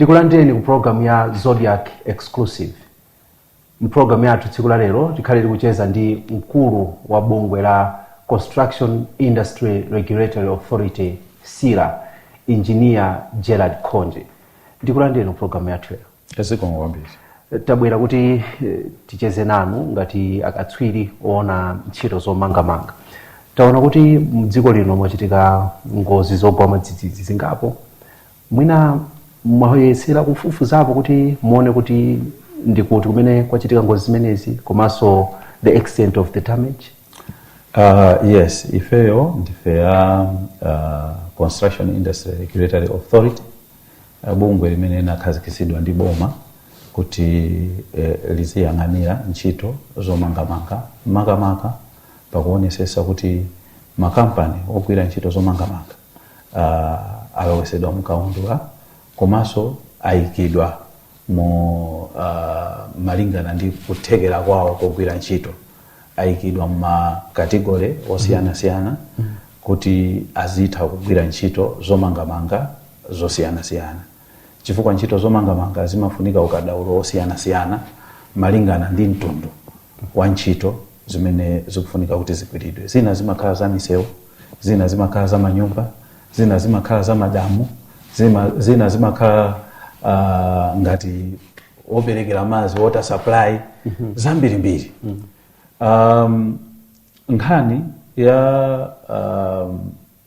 Ndikulandireni ku program ya Zodiak Exclusive. Mpulogalamu yathu tsiku la lero tikhale tikucheza ndi mkulu wa bungwe la Construction Industry Regulatory Authority, CIRA, Engineer Gerald Khonje. Ndikulandireni ku program yathu lero. Zikomo kwambiri. Tabwera kuti ticheze nanu ngati akatswiri oona ntchito zomangamanga. Taona kuti mdziko lino mwachitika ngozi zogwa mwadzidzidzi zingapo. Mwina mwayesera kufufuzapo kuti muone kuti ndikuti kumene kwachitika ngozi zimenezi, komanso the extent of the damage? Yes, ifeyo ndife ya Construction Industry Regulatory Authority, bungwe limene linakhazikitsidwa ndi boma kuti liziyang'anira ntchito zomangamanga, makamaka pakuonesesa kuti makampani ogwira ntchito zomangamanga alowesedwa mkaundula komanso ayikidwa mu malingana ndi kuthekera kwawo kogwira ntchito, ayikidwa mma category osiyanasiyana kuti azitha kugwira ntchito zomangamanga zosiyanasiyana, chifukwa ntchito zomangamanga zimafunika ukadaulo osiyanasiyana malingana ndi mtundu wa ntchito zimene zikufunika kuti zigwiridwe. Zina zimakhala za misewu, zina zimakhala za manyumba, zina zimakhala za madamu, zina zimakhala ngati woperekera madzi, water supply, zambirimbiri. Nkhani ya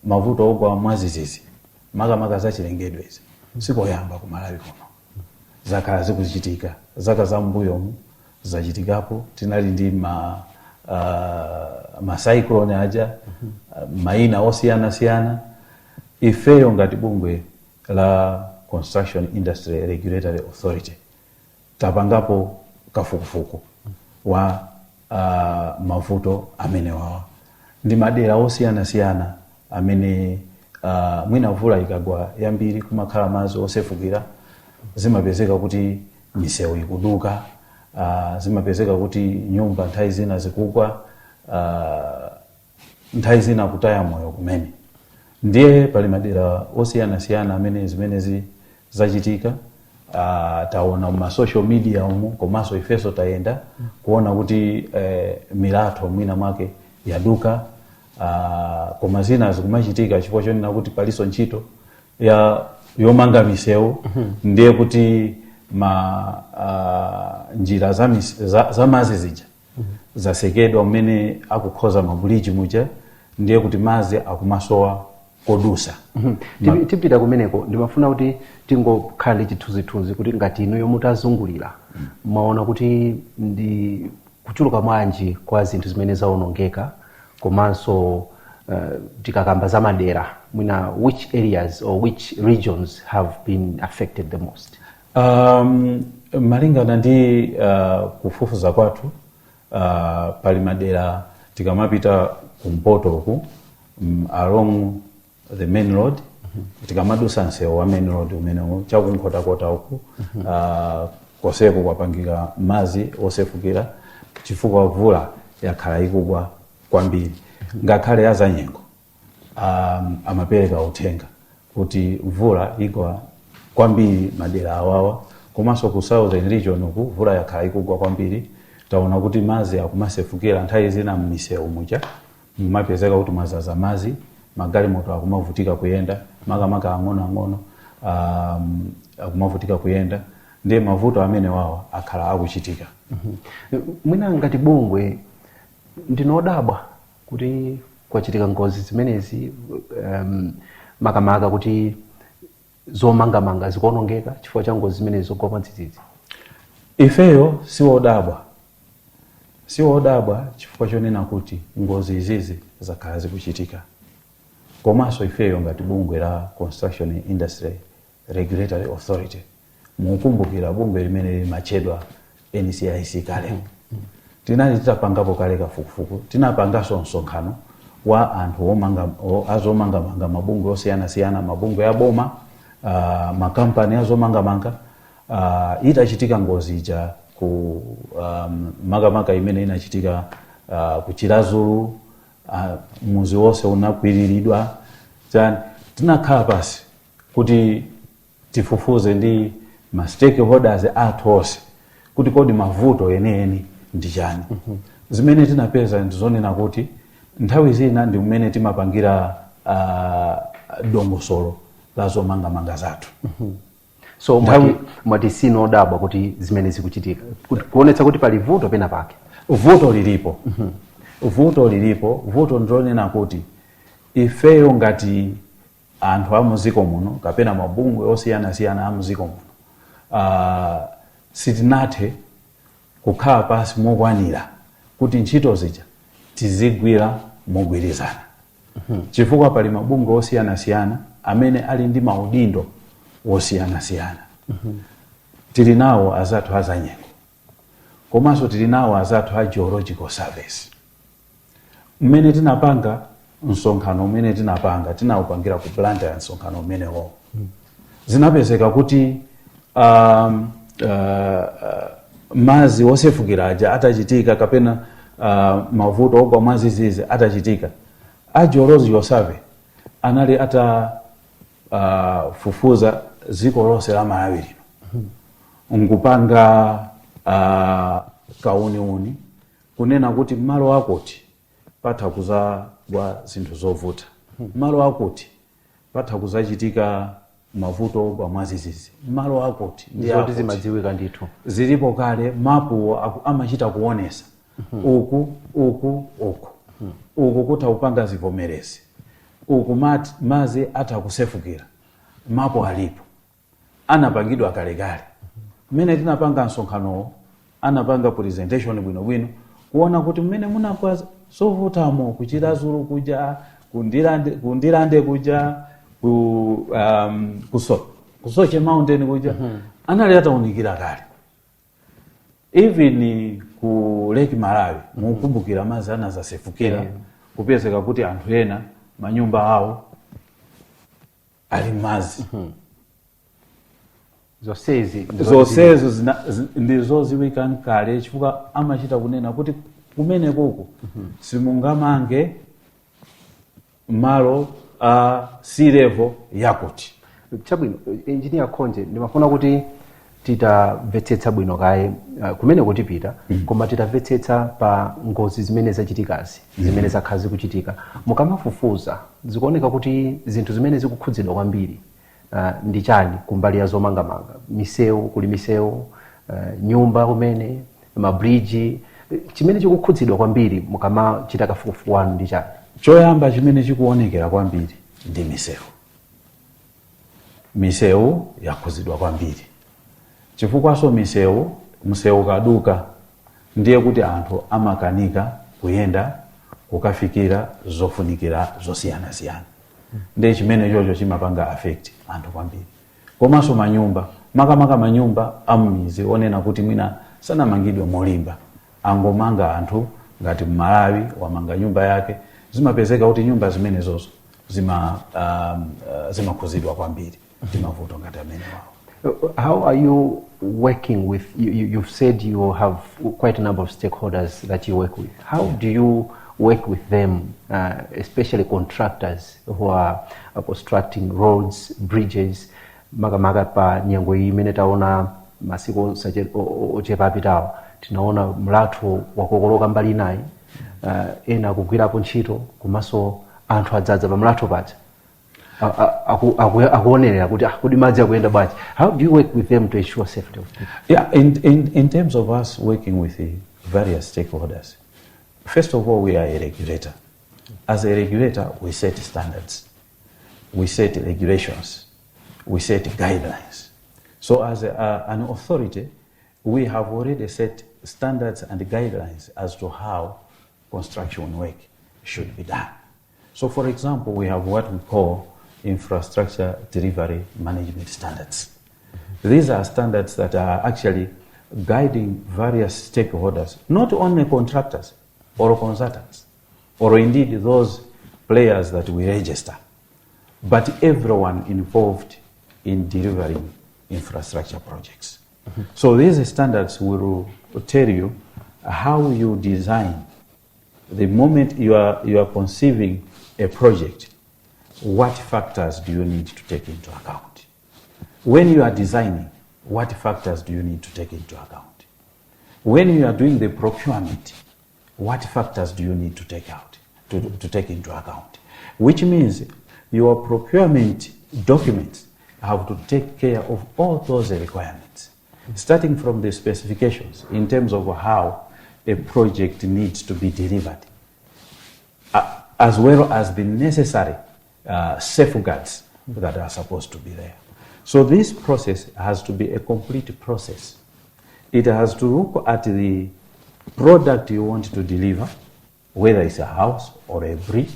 mavuto ogwa mwadzidzidzi, makamaka zachilengedwe izi, sikoyamba ku Malawi kuno. Zakhala zikuchitika zaka za mbuyomu, zachitikapo. Tinali ndi ma cyclone aja, maina osiyanasiyana. Ifeyo ngati bungwe la Construction Industry Regulatory Authority tapangapo kafukufuku wa mavuto amenewawa ndi madera osiyanasiyana amene mwina mvula ikagwa yambiri kumakhala madzi osefukira, zimapezeka kuti misewu ikuduka, zimapezeka kuti nyumba nthawi zina zikugwa, nthawi zina kutaya moyo kumene. Ndiye pali madera osiyanasiyana amene zimenezi zachitika. Taona ma social media umu, komanso ifenso tayenda kuona kuti milatho mwina mwake yaduka, koma zina zikumachitika chifukwa chonena kuti palinso ntchito ya yomanga misewu. Ndiye kuti ma njira za madzi zija zasekedwa mmene akukhoza mabuliji muja, ndiye kuti madzi akumasowa kodusa. Tipita kumeneko. Ndimafuna kuti tingokhala ndi chithunzithunzi kuti ngati inuyo mutazungulira mwaona kuti ndi kuchuluka mwanji kwa zinthu zimene zawonongeka, komanso tikakamba za madera, mwina which areas or which regions have been affected the most? Malingana ndi kufufuza kwathu, pali madera tikamapita kumpoto uku, along the main road, tikamadusa msewu wa main road umenewu chakunkhotakota uku, koseko kwapangika madzi osefukira chifukwa mvula yakhala ikugwa kwambiri. Ngakhale azanyengo amapereka uthenga kuti mvula igwa kwambiri madera awawa. Komanso ku Southern Region uku mvula yakhala ikugwa kwambiri. Taona kuti madzi akumasefukira nthawi zina m'misewu muja, mumapezeka kuti mwazaza madzi, magalimoto akumavutika kuyenda, makamaka ang'onoang'ono akumavutika kuyenda. Ndiye mavuto amene wawa akhala akuchitika. Mwina ngati bungwe ndinodabwa kuti kwachitika ngozi zimenezi, makamaka kuti zomangamanga zikuonongeka chifukwa cha ngozi zimenezi zogwa mwadzidzidzi? Ifeyo siwodabwa, siwodabwa chifukwa chonena kuti ngozi izizi zakhala zikuchitika. Komanso ifeyo ngati bungwe la Construction Industry Regulatory Authority, mukukumbukira bungwe limene limatchedwa NCIC kale, tinali titapangapo kale kafukufuku. Tinapanganso msonkhano wa anthu omanga, azomangamanga, mabungwe osiyanasiyana, mabungwe aboma, makampani azomangamanga, itachitika ngozi ija ku makamaka imene inachitika ku Chiradzulu, muzi wonse unakwiriridwa chani. Tinakhala pasi kuti tifufuze ndi Ma stakeholders athu onse kuti kodi mavuto enieni ndi chani. Zimene tinapeza ndizonena kuti nthawi zina ndi mmene timapangira dongosolo la zomangamanga zathu. So mwati sinodabwa kuti zimene zikuchitika, kuonetsa kuti pali vuto pena pake. Vuto lilipo, vuto lilipo. Vuto ndilonena kuti ifeyo ngati anthu a muziko muno kapena mabungwe osiyanasiyana a muziko muno, sitinathe kukhala pasi mokwanira kuti ntchito zija tizigwira mogwirizana, chifukwa pali mabungwe osiyanasiyana amene ali ndi maudindo osiyanasiyana. Tili nawo azathu azanyengo, komanso tili nawo azathu a Geological Service. Mmene tinapanga msonkhano umene tinapanga, tinawupangira ku Blantyre msonkhano umenewo, zinapezeka kuti mazi osefukira aja atachitika kapena mavuto ogwa mwazizizi atachitika, a Geological Survey anali ata fufuza dziko lonse la Malawi lino nkupanga kauniuni kunena kuti malo akuti patha kuzagwa zinthu zovuta, malo akuti patha kuzachitika mavuto ogwa mwazizizi, malo akuti ndi zoti akuti. Zimadziwika ndithu. Zilipo kale, mapuwo amachita kuonesa uku, uku, uku, uku kutha kupanga zivomerezi, uku mazi atha kusefukira. Mapu alipo, anapangidwa kalekale. Mmene tinapanga msonkhanowo, anapanga presentation bwinobwino kuona kuti mmene munagwa zovutamo kuChiradzulu kuja, kuNdirande kuja, ku Soche Mountain kuja, anali ataunikira kale. Even ku Lake Malawi, mukumbukira madzi anazasefukira, kupezeka kuti anthu ena manyumba awo ali madzi. Zonsezi Zonsezo ndizoziwika nkale, chifukwa amachita kunena kuti kumene kuku simungamange malo a sea level yakuti. Chabwino, Engineer Khonje, ndimafuna kuti titamvetsetsa bwino kaye kumene kutipita, koma titamvetsetsa pa ngozi zimene zachitikazi, zimene zakhala zikuchitika, mukamafufuza zikuoneka kuti zinthu zimene zikukhudzidwa kwambiri ndi chani kumbali ya zomangamanga? Misewu, kuli misewu, nyumba kumene, mabriji, chimene chikukhudzidwa kwambiri mukamachita kafukufuku wanu ndi chani? Choyamba chimene chikuonekera kwambiri ndi misewu. Misewu yakhudzidwa kwambiri chifukwaso misewu, msewu kaduka ndiye kuti anthu amakanika kuyenda kukafikira zofunikira zosiyanasiyana. Ndiye chimene chocho chimapanga affect anthu kwambiri. Komanso manyumba, makamaka manyumba amumizi onena kuti mwina sanamangidwe molimba, angomanga anthu ngati Mmalawi wamanga nyumba yake, zimapezeka kuti nyumba zimenezozo zimakhuzidwa kwambiri ndi mavuto ngati amene wawo. How are you working with, you've said you have quite a number of stakeholders that you work with. How do you work with them, especially contractors who are constructing roads, bridges, makamaka pa nyengo iyi imene taona masiku ochepa apitawo, tinaona mlatho wakokoloka mbali inayi, ena akugwirapo ntchito, komanso anthu adzadza pa mlatho paja akuonerera kuti kodi madzi akuyenda bwanji. How do you work with them to ensure safety of people? Yeah, in terms of us working with the various stakeholders, first of all, we are a regulator. As a regulator, we set standards, we set regulations, we set guidelines. So as an authority, we have already set standards and guidelines as to how construction work should be done. So for example, we have what we call infrastructure delivery management standards. These are standards that are actually guiding various stakeholders, not only contractors or consultants, or indeed those players that we register, but everyone involved in delivering infrastructure projects. So these standards will tell you how you design. The moment you are conceiving a project, what factors do you need to take into account? When you are designing, What factors do you need to take into account? When you are doing the procurement, what factors do you need to take into account? Which means your procurement documents have to take care of all those requirements, starting from the specifications in terms of how a project needs to be delivered, as well as the necessary safeguards that are supposed to be there. So this process has to be a complete process. It has to look at the product you want to deliver, whether it's a house or a bridge,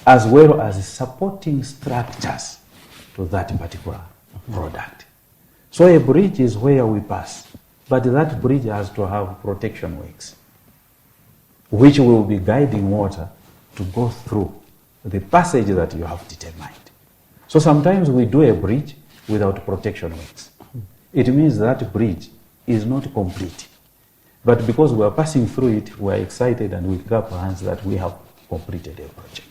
as well as supporting structures to that particular product. So a bridge is where we pass, but that bridge has to have protection works, which will be guiding water to go through the passage that you have determined. So sometimes we do a bridge without protection works. It means that bridge is not complete. But because we are passing through it, we are excited and we clap hands that we have completed a project.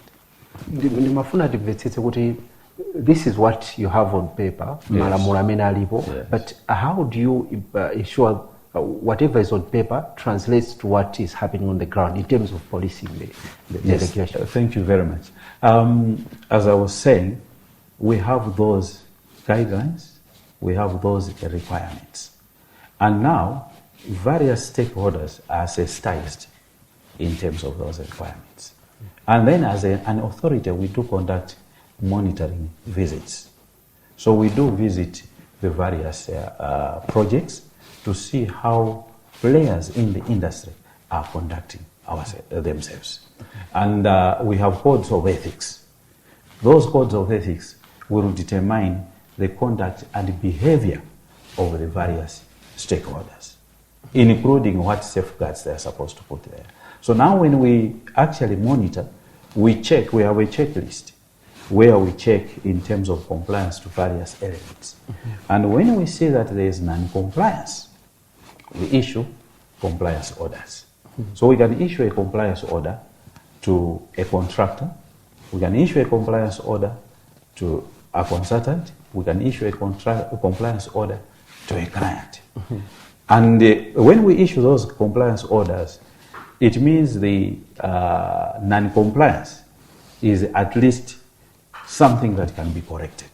Ndimafuna timvetsetse kuti this is what you have on paper, malamulo amene alipo, but how do you ensure whatever is on paper translates to what is happening on the ground in terms of policing the Yes, regulation? Thank you very much. As I was saying, we have those guidelines, we have those requirements. And now, various stakeholders are sensitized in terms of those requirements. And then as an authority, we do conduct monitoring visits. So we do visit the various projects to see how players in the industry are conducting themselves. And we have codes of ethics. Those codes of ethics will determine the conduct and behavior of the various stakeholders, including what safeguards they are supposed to put there. So now when we actually monitor, we check, we have a checklist where we check in terms of compliance to various elements. And when we see that there is non-compliance, we issue compliance orders. So we can issue a compliance order to a contractor, we can issue a compliance order to a consultant, we can issue a compliance order to a client. And when we issue those compliance orders, it means the non-compliance is at least something that can be corrected.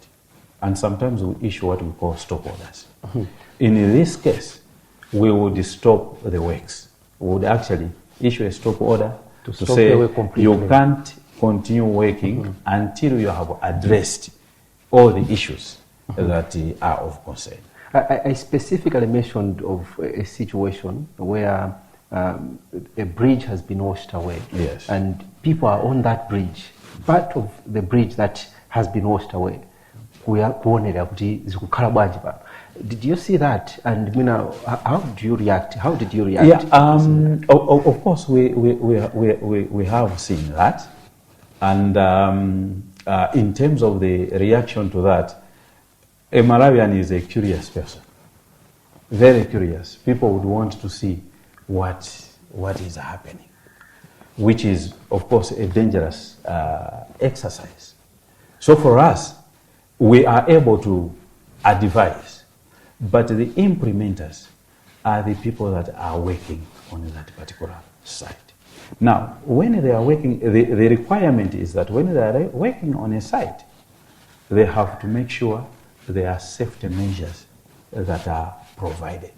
And sometimes we issue what we call stop orders. In this case, we would stop the works. We would actually issue a stop order To to stop say the work completely. You can't continue working until you have addressed all the issues that are of concern. I specifically mentioned of a situation where a bridge has been washed away. And people are on that bridge, part of the bridge that has been washed away. Kuonera kuti zikukhala bwanji pano. Did you see that? And mwina, how do you react? How did you react? Yeah, of course we have seen that. And in terms of the reaction to that, a Malawian is a curious person, very curious. People would want to see what is happening, which is, of course, a dangerous exercise. So for us, we are able to advise, but the implementers are the people that are working on that particular site. Now, when they are working, the requirement is that when they are working on a site, they have to make sure there are safety measures that are provided.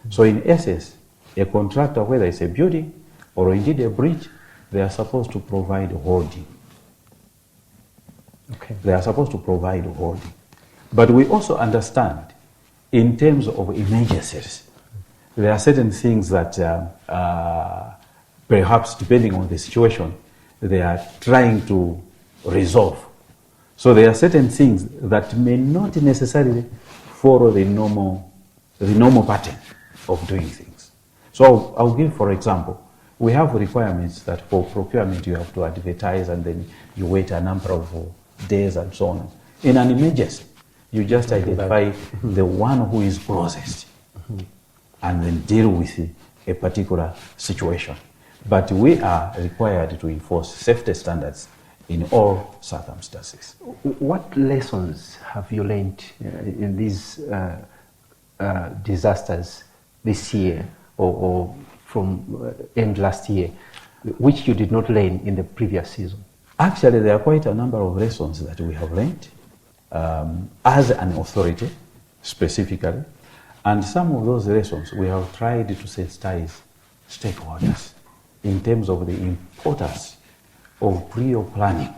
So in essence, a contractor, whether it's a building or indeed a bridge, they are supposed to provide holding. They are supposed to provide holding. But we also understand, in terms of emergencies, there are certain things that perhaps, depending on the situation, they are trying to resolve. So there are certain things that may not necessarily follow the normal pattern of doing things. So I'll give, for example, we have requirements that for procurement you have to advertise and then you wait a number of days and so on. In an emergency, you just identify the one who is closest and then deal with a particular situation. But we are required to enforce safety standards in all circumstances. What lessons have you learned in these Disasters this year or from end last year, which you did not learn in the previous season? Actually, there are quite a number of lessons that we have learned as an authority specifically, and some of those lessons we have tried to sensitize stakeholders in terms of the importance of prior planning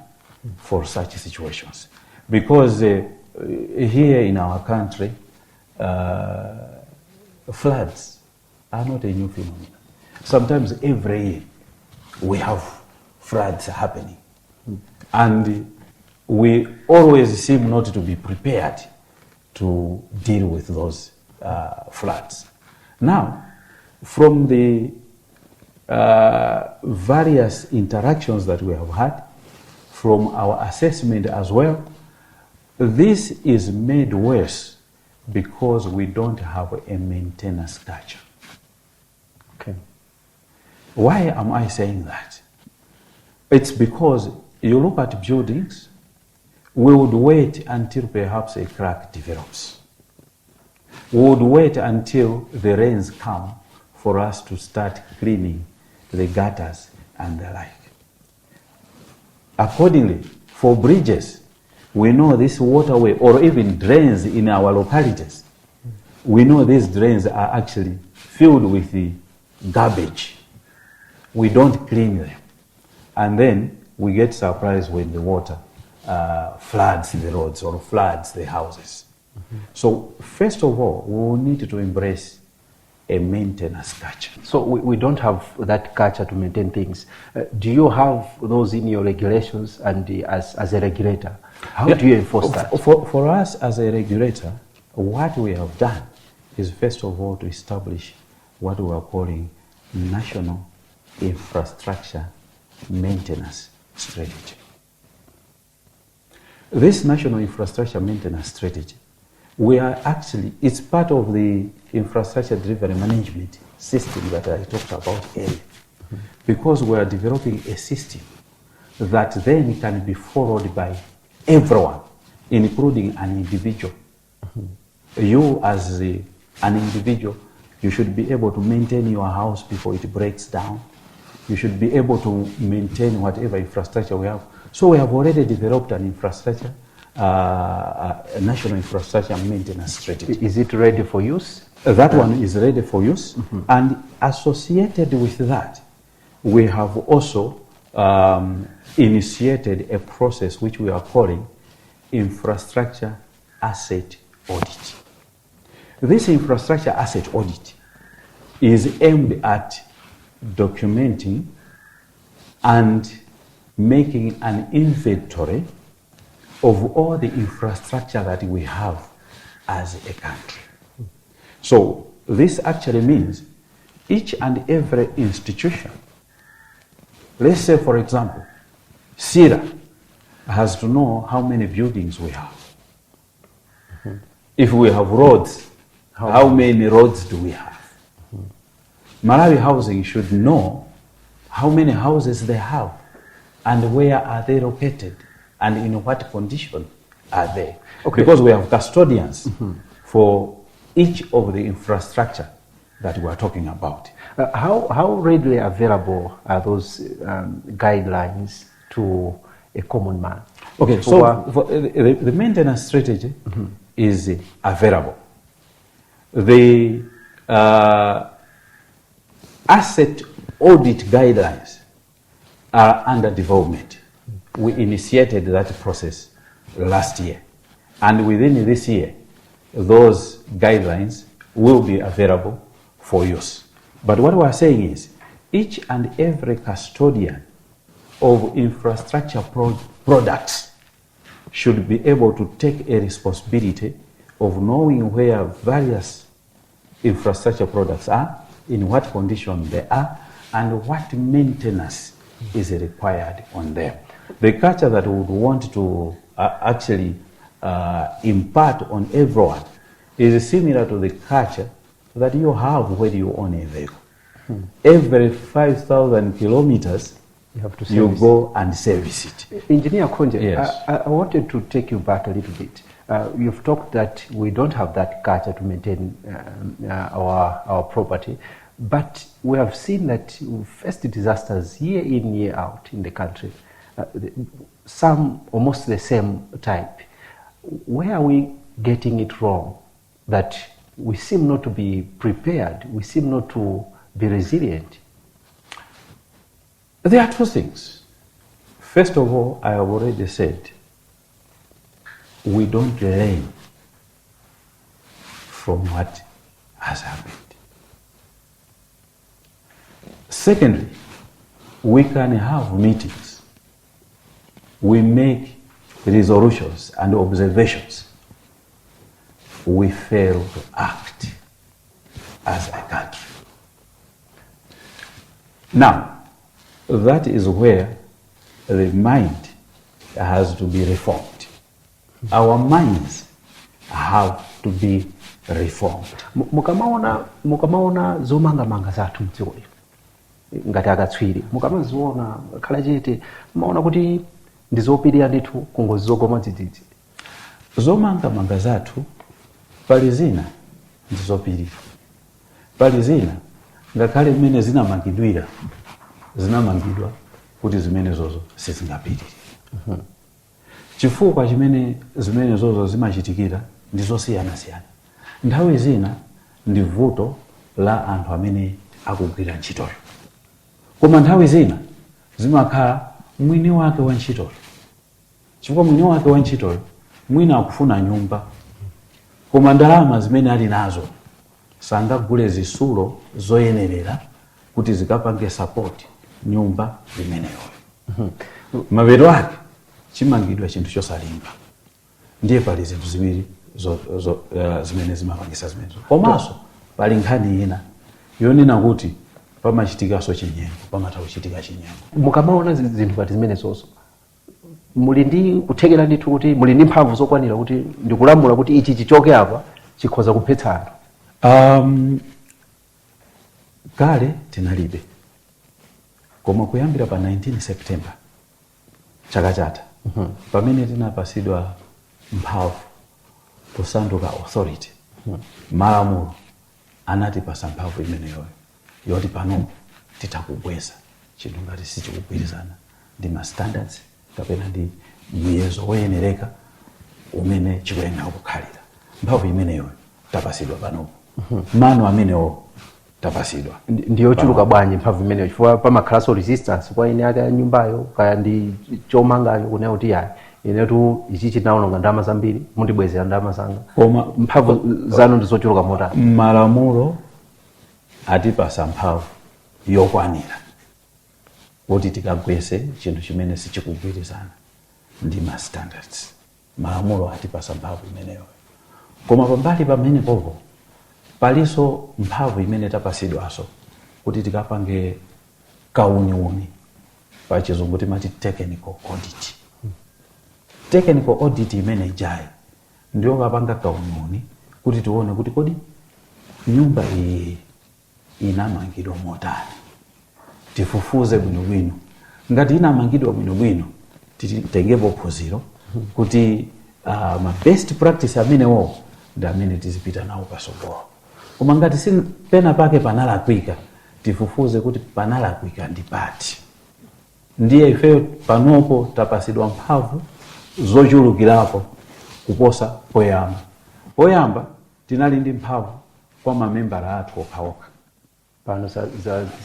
for such situations. Because here in our country, floods are not a new phenomenon. Sometimes every year we have floods happening. And we always seem not to be prepared to deal with those floods. Now, from the various interactions that we have had, from our assessment as well, this is made worse because we don't have a maintenance culture. Why am I saying that? It's because you look at buildings, we would wait until perhaps a crack develops. We would wait until the rains come for us to start cleaning the gutters and the like. Accordingly, for bridges, we know this waterway or even drains in our localities, we know these drains are actually filled with the garbage. We don't clean them. And then we get surprised when the water floods the roads or floods the houses. So, first of all, we will need to embrace a maintenance culture. So we don't have that culture to maintain things. Do you have those in your regulations and as a regulator? How do you enforce that? For us as a regulator, what we have done is first of all to establish what we are calling National Infrastructure Maintenance Strategy. This National Infrastructure Maintenance Strategy, it's part of the infrastructure delivery management system that I talked about earlier. Because we are developing a system that then can be followed by everyone, including an individual. You as an individual, you should be able to maintain your house before it breaks down. You should be able to maintain whatever infrastructure we have. So we have already developed an infrastructure, a national infrastructure maintenance strategy. Is it ready for use? That one is ready for use. And associated with that, we have also initiated a process which we are calling infrastructure asset audit. This infrastructure asset audit is aimed at documenting and making an inventory of all the infrastructure that we have as a country. So this actually means each and every institution, let's say for example, CIRA has to know how many buildings we have. If we have roads, how many roads do we have? Malawi Housing should know how many houses they have and where are they located and in what condition are they. Because we have custodians for each of the infrastructure that we are talking about. How readily available are those guidelines to a common man? The maintenance strategy is available. The asset audit guidelines are under development. We initiated that process last year. And within this year, those guidelines will be available for use. But what we are saying is, each and every custodian of infrastructure products should be able to take a responsibility of knowing where various infrastructure products are, in what condition they are, and what maintenance is required on them. The culture that we would want to actually impart on everyone is similar to the culture that you have when you own a vehicle. Every 5,000 kilometers, You have to you service. go and service it. Engineer Khonje, Yes. I wanted to take you back a little bit. You've talked that we don't have that culture to maintain our property, but we have seen that we faced disasters year in, year out in the country, some almost the same type. Where are we getting it wrong that we seem not to be prepared, we seem not to be resilient? There are two things. First of all, I have already said we don't learn from what has happened. Secondly, we can have meetings. We make resolutions and observations. We fail to act as a country. Now, that is where the mind has to be reformed. Our minds have to be reformed. Mukamaona zomangamanga zathu mdziko lino, ngati akatswiri, mukamaziona, khala chete, maona kuti ndizopirira ndithu kungozi zogwa mwadzidzidzi? Zomangamanga zathu, pali zina ndizopirira, pali zina ngakhale mmene zinamangidwira, zinamangidwa kuti zimenezozo sizingapirire. Chifukwa chimene zimenezozo zimachitikira ndi zosiyanasiyana. Nthawi zina ndi vuto la anthu amene akugwira ntchitoyo, koma nthawi zina zimakhala mwini wake wa ntchitoyo, chifukwa mwini wake wa ntchitoyo mwina akufuna nyumba, koma ndalama zimene ali nazo sangagule zisulo zoyenerera kuti zikapange support nyumba imeneyoyo. Mapeto ake chimangidwa chinthu chosalimba. Ndiye pali zinthu ziwiri zimene zimapangisa zimenezo. Komanso pali nkhani ina yonena kuti pamachitikanso chinyengo, pamatha kuchitika chinyengo. Mukamaona zinthu ngati zimenezozo, muli ndi kuthekera ndithu kuti muli ndi mphamvu zokwanira kuti ndikulamula kuti ichi chichoke apa, chikhoza kuphetsa anthu? Kale tinalibe, koma kuyambira pa 19 September chaka chatha, pamene tinapasidwa mphamvu kusanduka authority, malamulo anatipasa mphamvu imeneyoyo yoti panopo titha kubweza chinthu ngati sichikugwirizana ndi ma standards kapena ndi muyezo woyenereka umene chikuyenera kukhalira. Mphamvu imeneyoyo tapasidwa panopo, mano amenewo tapasidwa. Ndiyochuluka bwanji mphamvu imeneyo? Chifukwa pamakhalanso resistance kwa ine ake ya nyumbayo kaya ndi chomangayo, kunena kuti, "Yayi, inetu ichi chinaononga ndalama zambiri, mundibwezera ndalama zanga." Koma Mphamvu zanu ndizochuluka motani? Malamulo atipasa mphamvu yokwanira kuti tikagwese chinthu chimene sichikugwirizana ndi ma standards. Malamulo atipasa mphamvu imeneyo, koma pambali pamene popo palinso mphamvu imene tapasidwanso kuti tikapange kauniuni, pa Chizungu timati technical audit. Technical audit imene ijayi ndiyo kapanga kauniuni kuti tione kuti kodi nyumba iyi inamangidwa motani, tifufuze bwinobwino. Ngati inamangidwa bwinobwino, titengepo phunziro kuti ma best practice amenewo ndi amene tizipita nawo pasogolo. Koma ngati si pena pake panalakwika, tifufuze kuti panalakwika ndi pati. Ndiye ifeyo panopo tapasidwa mphamvu zochulukirapo kuposa poyamba. Poyamba tinali ndi mphamvu kwa mamembala athu okhaokha. Pano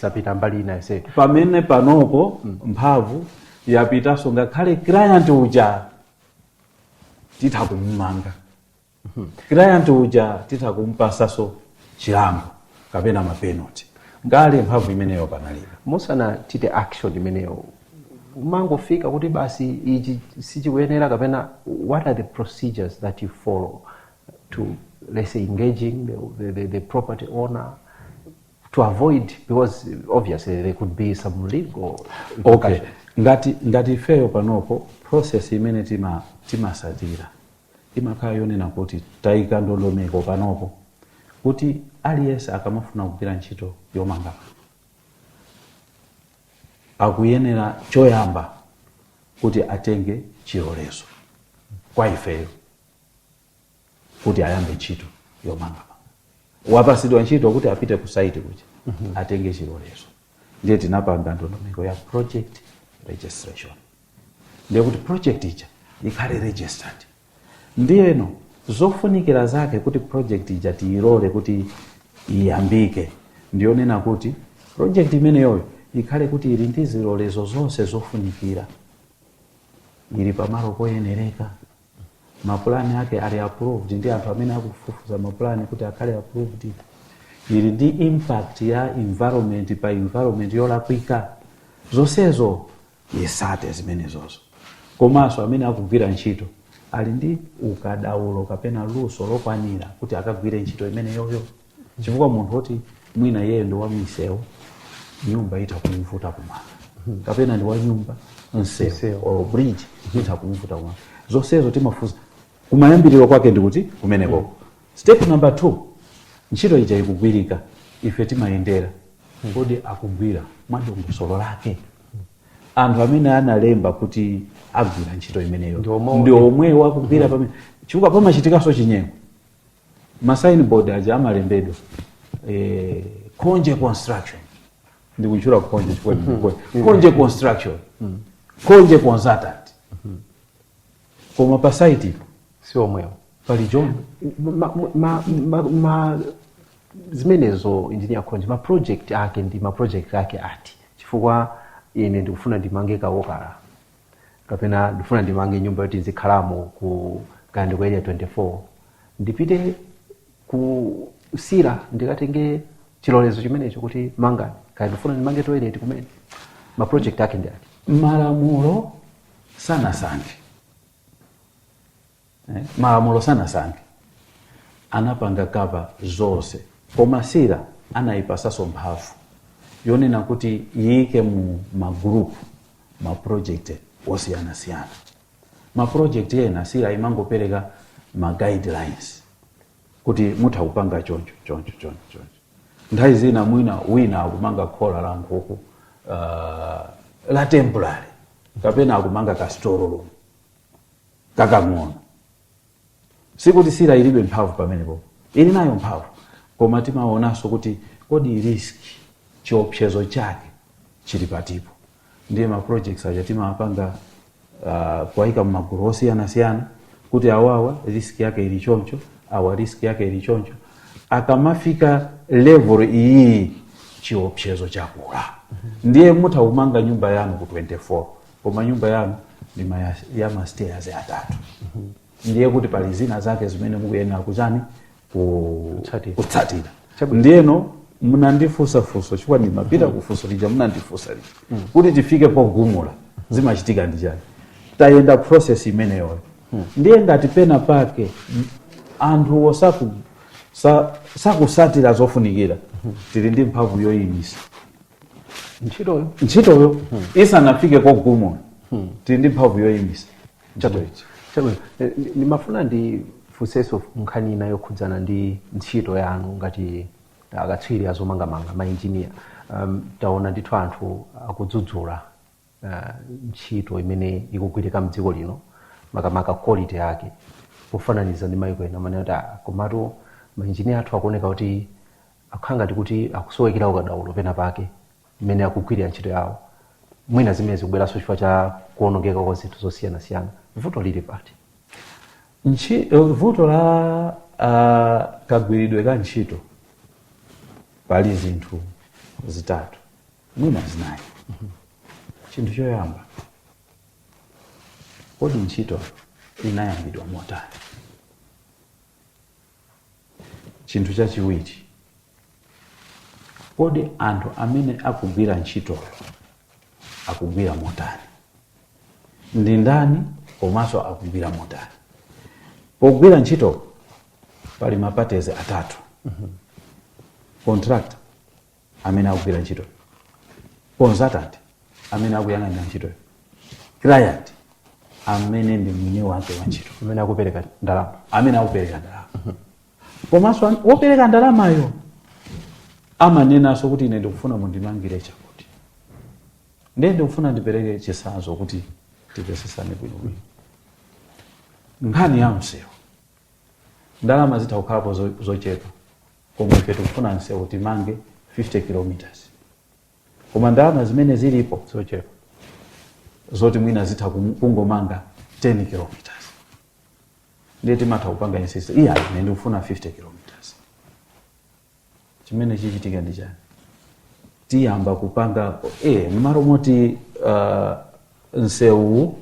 zapita mbali ina yonse. Pamene panopo mphamvu yapitanso ngakhale client uja titha kumumanga, client uja titha kumpasaso chilango kapena ma penalty. Kale mphamvu imeneyo panalibe. Musanachite action imeneyo, umangofika kuti basi ichi sichikuyenera, kapena what are the procedures that you follow to, let's say, engaging the property owner to avoid, because obviously there could be some legal Okay. repercussions? Ngati ifeyo panopo, process imene timasatira imakhala yonena kuti tayika ndondomeko panopo kuti aliyense akamafuna kugwira ntchito yomanga akuyenera choyamba kuti atenge chilolezo kwa ifeyo. Kuti ayambe ntchito yomangamanga, wapasidwa ntchito kuti apite ku site kuja atenge chilolezo. Ndiye tinapanga ndondomeko ya project registration, ndiye kuti project ija ikhale registered. Ndiyeno zofunikira zake kuti project ija tiyilole kuti iyambike, ndiyonena kuti project imeneyoyo ikhale kuti ili ndi zilolezo zonse zofunikira, ili pamalo poyenereka, mapulani ake ali approved ndi anthu amene akufufuza mapulani kuti akhale approved, ili ndi impact ya environment pa environment yolakwika, zonsezo yesate zimenezozo, komanso amene akugwira ntchito ali ndi ukadaulo kapena luso lokwanira kuti akagwire ntchito imeneyoyo, chifukwa munthu woti mwina iyeyo ndi wa misewu, nyumba itha kumvuta kumanga, kapena ndi wa nyumba, msewu Msewu. or bridge itha kumvuta kumanga. Zonsezo timafunsa kumayambiriro kwake ndikuti kumenekoko. Step number 2, ntchito ija ikugwirika, ife timayendera: kodi akugwira mwadongosolo lake? Anthu amene analemba kuti agwira ntchito imeneyo Ndi omwewo. ndi omwewo akugwira pamene? Chifukwa pamachitikanso chinyengo. Ma signboard aja amalembedwa Konje Construction, ndikuchula Konje chifukwa ndi Konje, Konje Construction, Konje Consultant, koma pa site ipo si omwewo. Pali John. Ma zimenezo, Engineer Khonje, ma project ake ndi ma project ake ati? Chifukwa ine ndikufuna ndimange kawokala kapena ndikufuna ndimange nyumba yoti nzikhalamo ku kandi ku Area 24, ndipite ku CRA ndikatenge chilolezo chimenecho kuti mangani, kaya ndikufuna ndimange toilet kumene, ma project ake ndi ati? Malamulo sanasankhe, malamulo sanasankhe, anapanga cover zonse, koma CRA anayipasaso mphamvu yonena kuti iyike mu ma group ma project osiyanasiyana. Ma project ena CRA imangopereka ma guidelines kuti mutha kupanga choncho, choncho, choncho, choncho. Nthawi zina mwina wina akumanga khola la nkhuku la temporary, kapena akumanga ka store room kakang'ono. Sikuti CRA ilibe mphamvu pamenepo, ili nayo mphamvu, koma timaonanso kuti kodi risk, chiopsezo chake chili patipo. Ndiye ma projects aja timapanga kuwayika mmagulu osiyanasiyana kuti awawa risk yake ili choncho, awa risk yake ili choncho, akamafika level iyi chiopsezo chakula. Ndiye mutha kumanga nyumba yanu ku 24, koma nyumba yanu ndi ya ma stairs atatu, ndiye kuti pali zina zake zimene mukuyenera kuchani? Kutsatira. Kutsatira. Ndiyeno munandifunsa funso, chifukwa ndimapita kufunso lija munandifunsa lija kuti tifike pogumula zimachitika ndi chani. Tayenda process imeneyoyo. Ndiye ngati pena pake anthuwo sakusatira zofunikira, tili ndi mphamvu yoyimisa ntchitoyo. Ntchitoyo isanafike kogumula, tili ndi mphamvu yoyimisa ntchito ichi. Chabwino. Ndimafuna ndifunsenso nkhani ina yokhudzana ndi ntchito yanu ngati akatswiri azomangamanga, mainjiniya. Taona ndithu anthu akudzudzula ntchito imene ikugwirika mdziko lino, makamaka quality yake pofananiza ndi mayiko ena, manena kuti komatu mainjiniya athu akuoneka kuti akukhala ngati kuti akusowekera ukadaulo pena pake mmene akugwirira ntchito yawo. Mwina zimene zikubweranso chifukwa cha kuonongeka kwa zinthu zosiyanasiyana. Vuto lili pati? Vuto la kagwiridwe ka ntchito, pali zinthu zitatu, mwina zinayi. Chinthu choyamba, kodi ntchito inayambidwa motani? Chinthu chachiwiri, kodi anthu amene akugwira ntchitoyo akugwira motani, ndi ndani, komanso akugwira motani? Pogwira ntchito pali ma parties atatu: contractor amene akugwira ntchito, consultant amene akuyang'anira ntchitoyo, client amene ndi mwini wake wa ntchito, amene akupereka ndalama. Amene akupereka ndalama. Komanso wopereka ndalamayo amanenanso kuti ine ndikufuna mundimangire chakuti. Ndiye ndikufuna ndipereke chitsanzo kuti tipesesane bwinobwino. Nkhani ya msewu, Ndalama zitha kukhalapo zochepa, koma ife tikufuna msewu timange 50 kilometers, koma ndalama zimene zilipo zochepa, zoti mwina zitha kungomanga 10 kilometers. Ndiye timatha kupanga insist, iya, ine ndikufuna 50 kilometers. Chimene chichitika ndi chani? Tiyamba kupanga mmalo moti msewu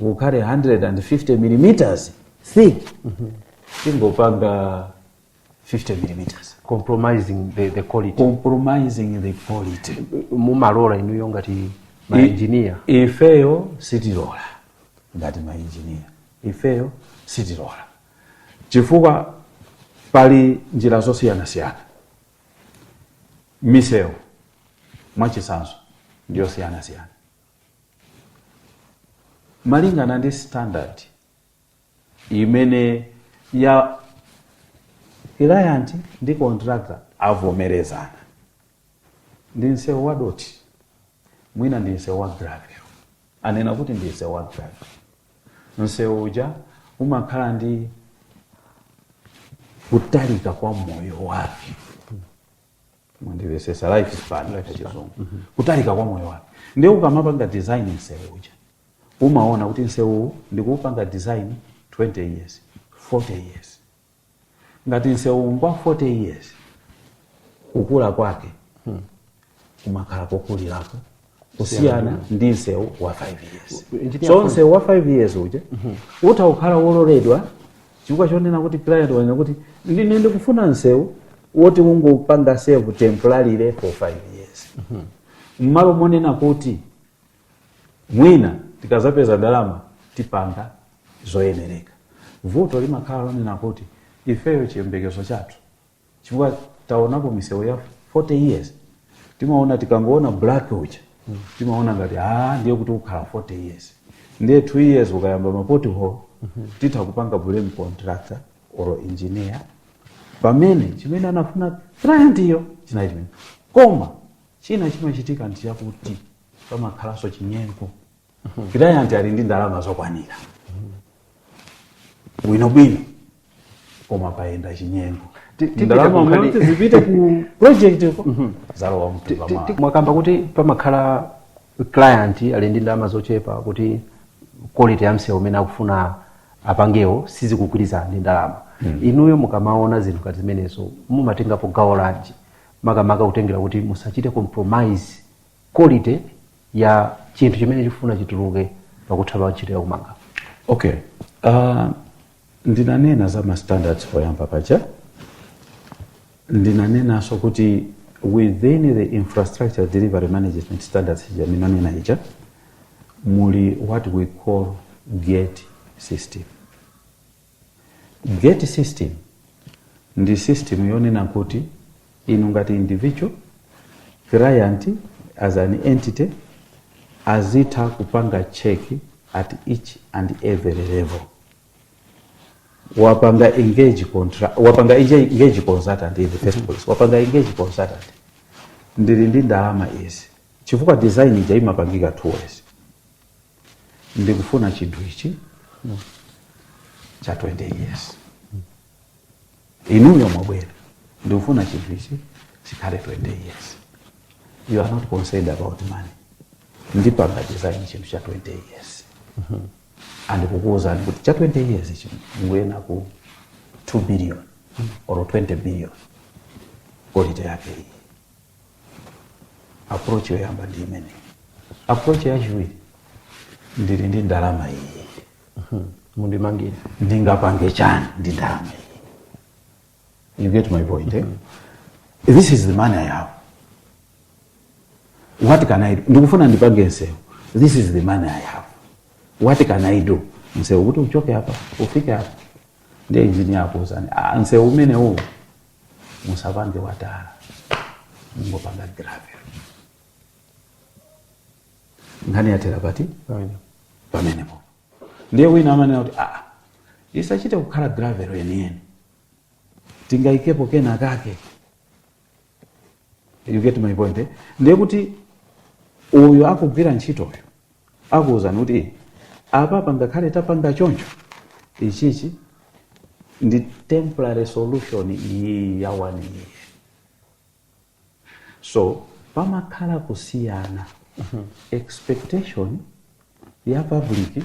ukhale 150 millimeters thick, tingopanga 50 millimeters. Compromising the quality. Compromising the quality. Mumalola inuyo ngati maengineer? Ifeyo sitilola. Ngati maengineer, ifeyo sitilola, chifukwa pali njira zosiyanasiyana. Misewu, mwachitsanzo, ndiyosiyanasiyana malingana ndi standard imene ya client ndi contractor avomerezana. Ndi msewu wa doti, mwina ndi msewu wa gravel, anena kuti ndi msewu wa gravel. Msewu uja umakhala ndi kutalika kwa moyo wake, mwandimvetsetsa? Life span pachizungu, kutalika kwa moyo wake. Ndiye ukamapanga design msewu uja, umaona kuti msewu ndikuupanga design 20 years, 40 years. Ngati msewu ngwa 40 years, kukula kwake kumakhala kokulirako kusiyana ndi msewu wa 5 years. Engineer. So msewu wa 5 years uja utha kukhala wololedwa, chifukwa chonena kuti client wanena kuti ndine ndikufuna msewu woti ungopanga serve temporarily for 5 years, mmalo monena kuti mwina tikazapeza ndalama tipanga zoyenereka. Vuto limakhala lonena kuti ifeyo chiyembekezo chathu, chifukwa taonapo misewu ya 40 years, timaona, tikangoona black uja, timaona ngati, ah, ndiye kuti ukhala 40 years. Ndiye 2 years ukayamba ma pothole, titha kupanga blame contractor or engineer, pamene chimene anafuna client iyo chinali chimene. Koma china chimachitika ndi chakuti pamakhalanso chinyengo. Client ali ndi ndalama zokwanira bwinobwino, koma payenda chinyengo. Tipita Ndalama kunkhani- moti zipite ku project iko, zalowa mthumba mwawo. Mwakamba kuti pamakhala client ali ndi ndalama zochepa, kuti quality ya msewu umene akufuna apangewo sizikugwirizana ndi ndalama. Inuyo mukamaona zinthu ngati zimenezo, mumatengapo gawo lanji, makamaka kutengera kuti musachite compromise quality ya chinthu chimene chifuna chituluke pakutha pa ntchito yakumanga? Okay, ndinanena za ma standards poyamba paja. Ndinanenanso kuti within the infrastructure delivery management standards ija ndinanena ija, muli what we call gate system. Gate system ndi system yonena kuti inu ngati individual, client as an entity, azitha kupanga check at each and every level. Wapanga engage contra, wapanga engage consultant in the first place, wapanga engage consultant, ndili ndi ndalama izi, chifukwa design ija imapangika two ways. Ndikufuna chinthu ichi cha 20 years. Inuyo mwabwera, ndikufuna chinthu ichi chikhale 20 years. You are not concerned about money. Ndipanga design chinthu cha 20 years, andikukuwuzani kuti cha 20 years ichi mukuyena ku 2 billion or 20 billion, quality yake iyi. Approach yoyamba ndi imeneyi. Approach yachiwiri, ndili ndi ndalama iyi, mundimangire. Ndingapange chani ndi ndalama iyi? You get my point, eh? This is the money I have, what can I do? Ndikufuna ndipange msewu. This is the money I have, what can I do? Msewu kuti uchoke apa ufike apa. Ndiye engineer akuwuzani, ah, msewu umene uwu musapange watala, mungopanga gravel. Nkhani yathera pati? Pamenepo. Ndiye wina amanena kuti, ah, isachite kukhala gravel yeniyeni, tingaikepo kena kake. You get my point, eh? Ndiye kuti uyu akugwira ntchitoyo akuwuzani kuti apa pangakhale tapanga choncho, ichichi Ndi temporary solution iyi ya one year. So pamakhala kusiyana expectation ya public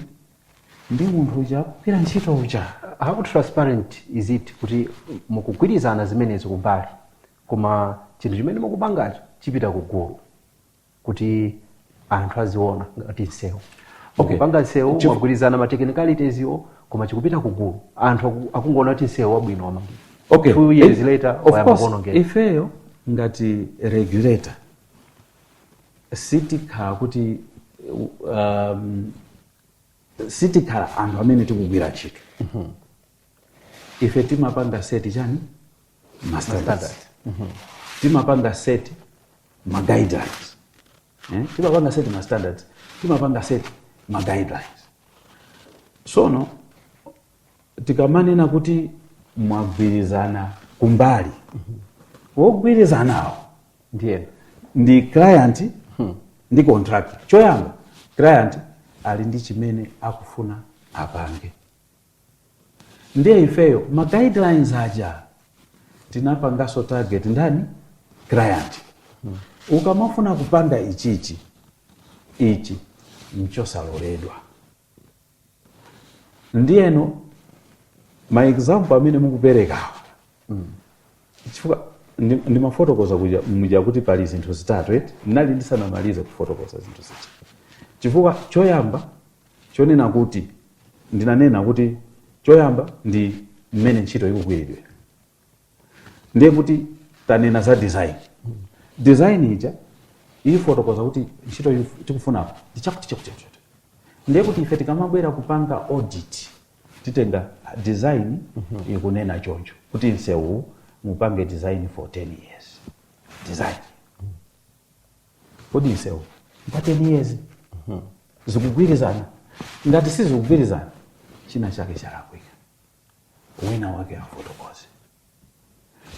ndi munthu uja akugwira ntchito uja. How transparent is it kuti mukugwirizana zimenezo kumbali, koma chinthu chimene mukupangacho chipita kugulu kuti anthu aziona ngati msewu? Mukupanga msewu, mwagwirizana ma technicalities iwo, koma chikupita kugulu, anthu akungoona kuti msewu wabwino wamangidwa. 2 years later, Of wayamba course, kuwonongeka. Ifeyo ngati regulator sitikhala kuti sitikhala anthu amene tikugwira ntchito. Ife timapanga set chani? Ma standards. Timapanga set ma guidelines, eh? Timapanga set ma standards, timapanga set ma guidelines. Sono tikamanena kuti mwagwirizana kumbali, wogwirizanawo ndiyena ndi client ndi contractor. Choyamba, client ali ndi chimene akufuna apange, ndiye ifeyo ma guidelines aja tinapangaso target ndani? Client. Ukamafuna kupanga ichichi, ichi nchosaloledwa. Ndiyeno ma example amene mukuperekawa, chifukwa ndimafotokoza kuja muja kuti pali zinthu zitatu, eti? Ndinali ndisanamalize kufotokoza zinthu zija, chifukwa choyamba chonena kuti ndinanena kuti choyamba ndi mmene ntchito ikugwiridwira. Ndiye kuti tanena za design. Design ija ifotokoza kuti ntchito tikufunapo ndi chakuti, chakuti, chakuti. Ndiye kuti ife tikamabwera kupanga audit, titenga design ikunena choncho kuti msewu mupange design for 10 years. Design, kodi msewu pa 10 years zikugwirizana? Ngati sizikugwirizana, china chake chalakwika, wina wake afotokoze.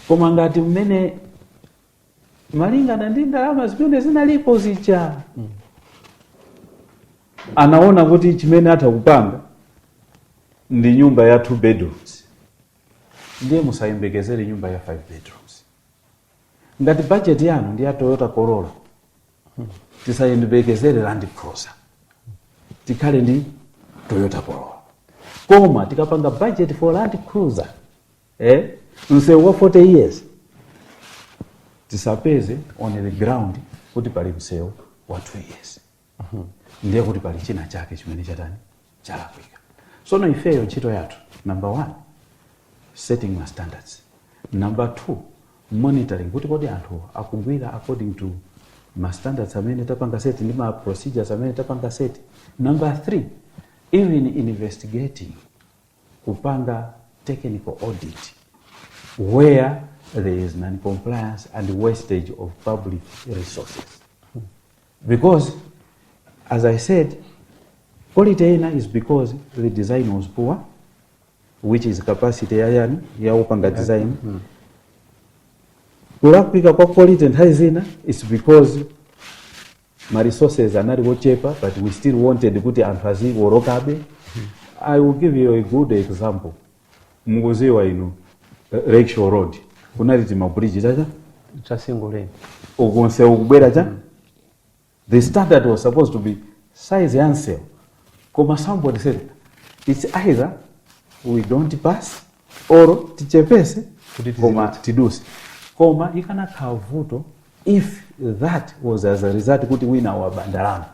Koma ngati mmene malingana ndi ndalama zimene zinalipo zija anaona kuti chimene atha kupanga ndi nyumba ya two bedrooms, ndiye musayembekezere nyumba ya five bedrooms. Ngati budget yanu ndi ya Toyota Corolla, tisayembekezere Land Cruiser, tikhale ndi Toyota Corolla. Koma tikapanga budget for Land Cruiser, msewu wa 40 years, tisapeze on the ground kuti pali msewu wa 2 years, ndiye kuti pali china chake chimene chatani? Chalakwika. Sono ifeyo ntchito yathu, number one, setting ma standards; number two, monitoring kuti kodi anthu akugwira according to ma standards amene tapanga set ndi ma procedures amene tapanga set; number three, even investigating, kupanga technical audit where there is non-compliance and wastage of public resources, because as I said, quality ina is because the design was poor, which is capacity ya yani ya upanga design. Kulakwika kwa quality nthawi zina is because ma resources anali wochepa, but we still wanted kuti anthu aziwolokabe. I will give you a good example. Mukuziwa inu, Lakeshore Road kunali tima bridge chacha cha single lane. Ukonse ukubwera cha the standard was supposed to be size ya msewu, koma somebody said it's either we don't pass or tichepese kuti koma tiduse. Koma ikanakhala vuto if that was as a result kuti wina waba ndalama,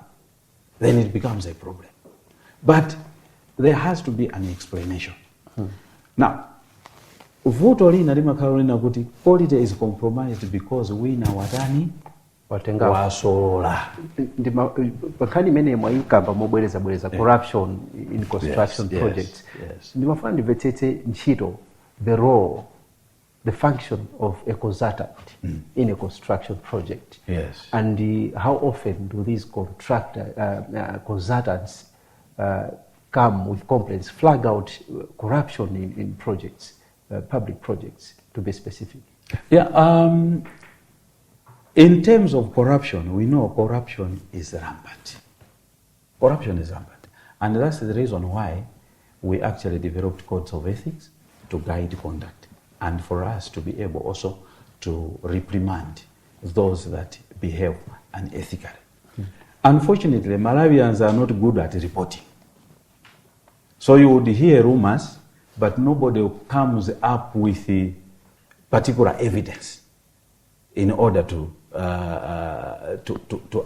then it becomes a problem. But there has to be an explanation. Now, vuto lina limakhala lina kuti quality is compromised because wina watani? Watenga. Wasolola. Pankhani imene mwayikamba mobwerezabwereza, corruption in construction projects, ndimafuna ndimvetsetse ntchito, the role, the function of a consultant in a construction project and how often do these contractor consultants come with complaints, flag out corruption in projects, public projects to be specific? Yeah, in terms of corruption, we know corruption is rampant. Corruption is rampant. And that's the reason why we actually developed codes of ethics. to guide conduct and for us to be able also to reprimand those that behave unethically. Unfortunately, Malawians are not good at reporting. So you would hear rumors, but nobody comes up with the particular evidence in order to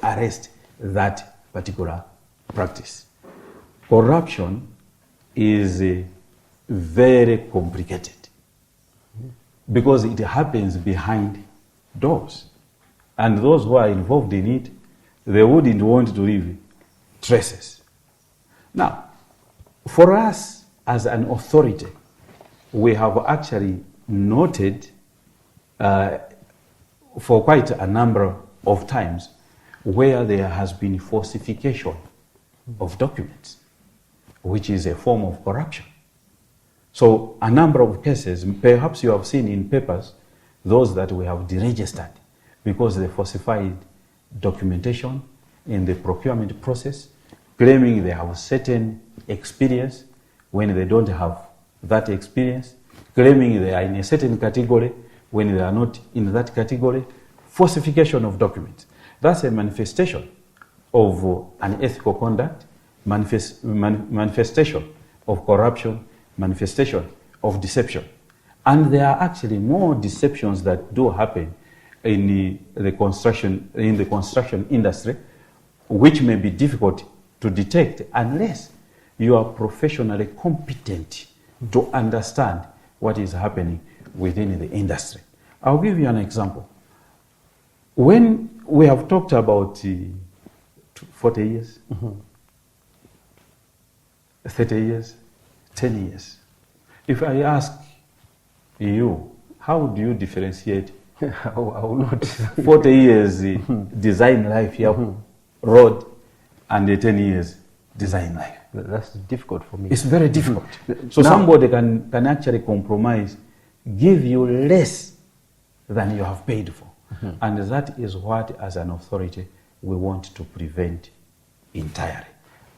arrest that particular practice. Corruption is very complicated because it happens behind doors. And those who are involved in it, they wouldn't want to leave traces. Now, for us as an authority, we have actually noted for quite a number of times where there has been falsification of documents, which is a form of corruption. So, a number of cases, perhaps you have seen in papers, those that we have deregistered because they falsified documentation in the procurement process, claiming they have certain experience when they don't have that experience, claiming they are in a certain category when they are not in that category, falsification of documents. That's a manifestation of unethical conduct, manifestation of corruption, manifestation of deception. And there are actually more deceptions that do happen in the construction industry, which may be difficult to detect unless you are professionally competent to understand what is happening within the industry. I'll give you an example. When we have talked about 40 years, 30 years, 10 years, if I ask you, how do you differentiate I will not. 40 years design life here, road, and the 10 years design life? That's difficult for me. It's very difficult. So Now- somebody can actually compromise, give you less than you have paid for. And that is what, as an authority, we want to prevent entirely.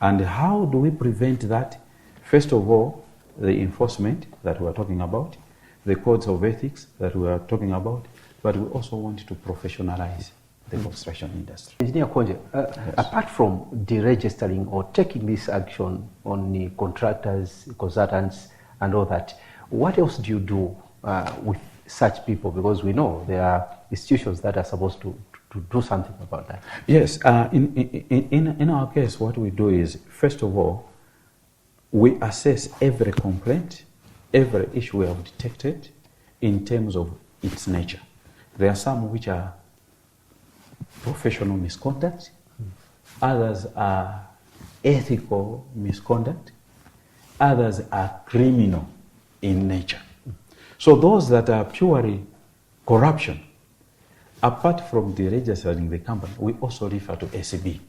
And how do we prevent that? First of all, the enforcement that we are talking about, the codes of ethics that we are talking about, but we also want to professionalize the construction industry. Engineer Khonje, apart from deregistering or taking this action on the contractors, consultants, and all that, what else do you do with such people? Because we know there are institutions that are supposed to do something about that. Yes, in our case, what we do is, first of all, we assess every complaint, every issue we have detected in terms of its nature. There are some which are professional misconduct, others are ethical misconduct, others are criminal in nature. So those that are purely corruption, apart from deregistering the company, we also refer to ACB.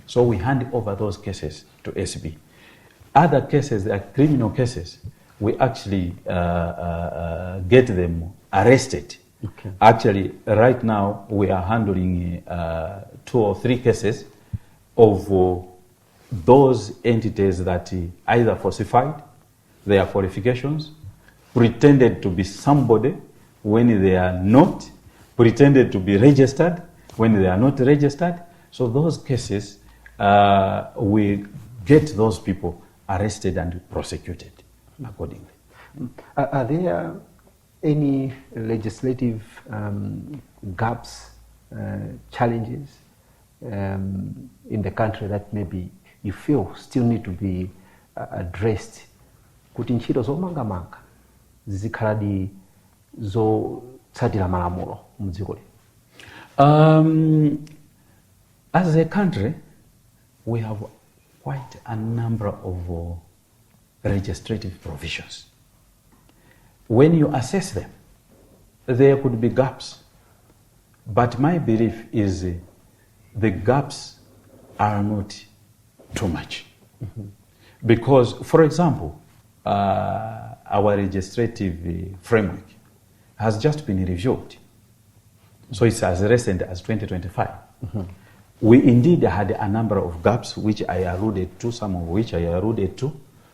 So we hand over those cases to ACB. Other cases, that are criminal cases, we actually get them arrested. Actually, right now, we are handling two or three cases of those entities that either falsified their qualifications, pretended to be somebody when they are not, pretended to be registered when they are not registered. So those cases, we get those people arrested and prosecuted accordingly. Are there any legislative gaps, challenges in the country that maybe you feel still need to be addressed kuti ntchito zomangamanga zizikhaladi zotsatira malamulo mdziko lino? As a country, we have quite a number of legislative provisions. When you assess them, there could be gaps. But my belief is the gaps are not too much. Because, for example, our legislative framework has just been reviewed. So it's as recent as 2025. We indeed had a number of gaps, which I alluded to, some of which I alluded to.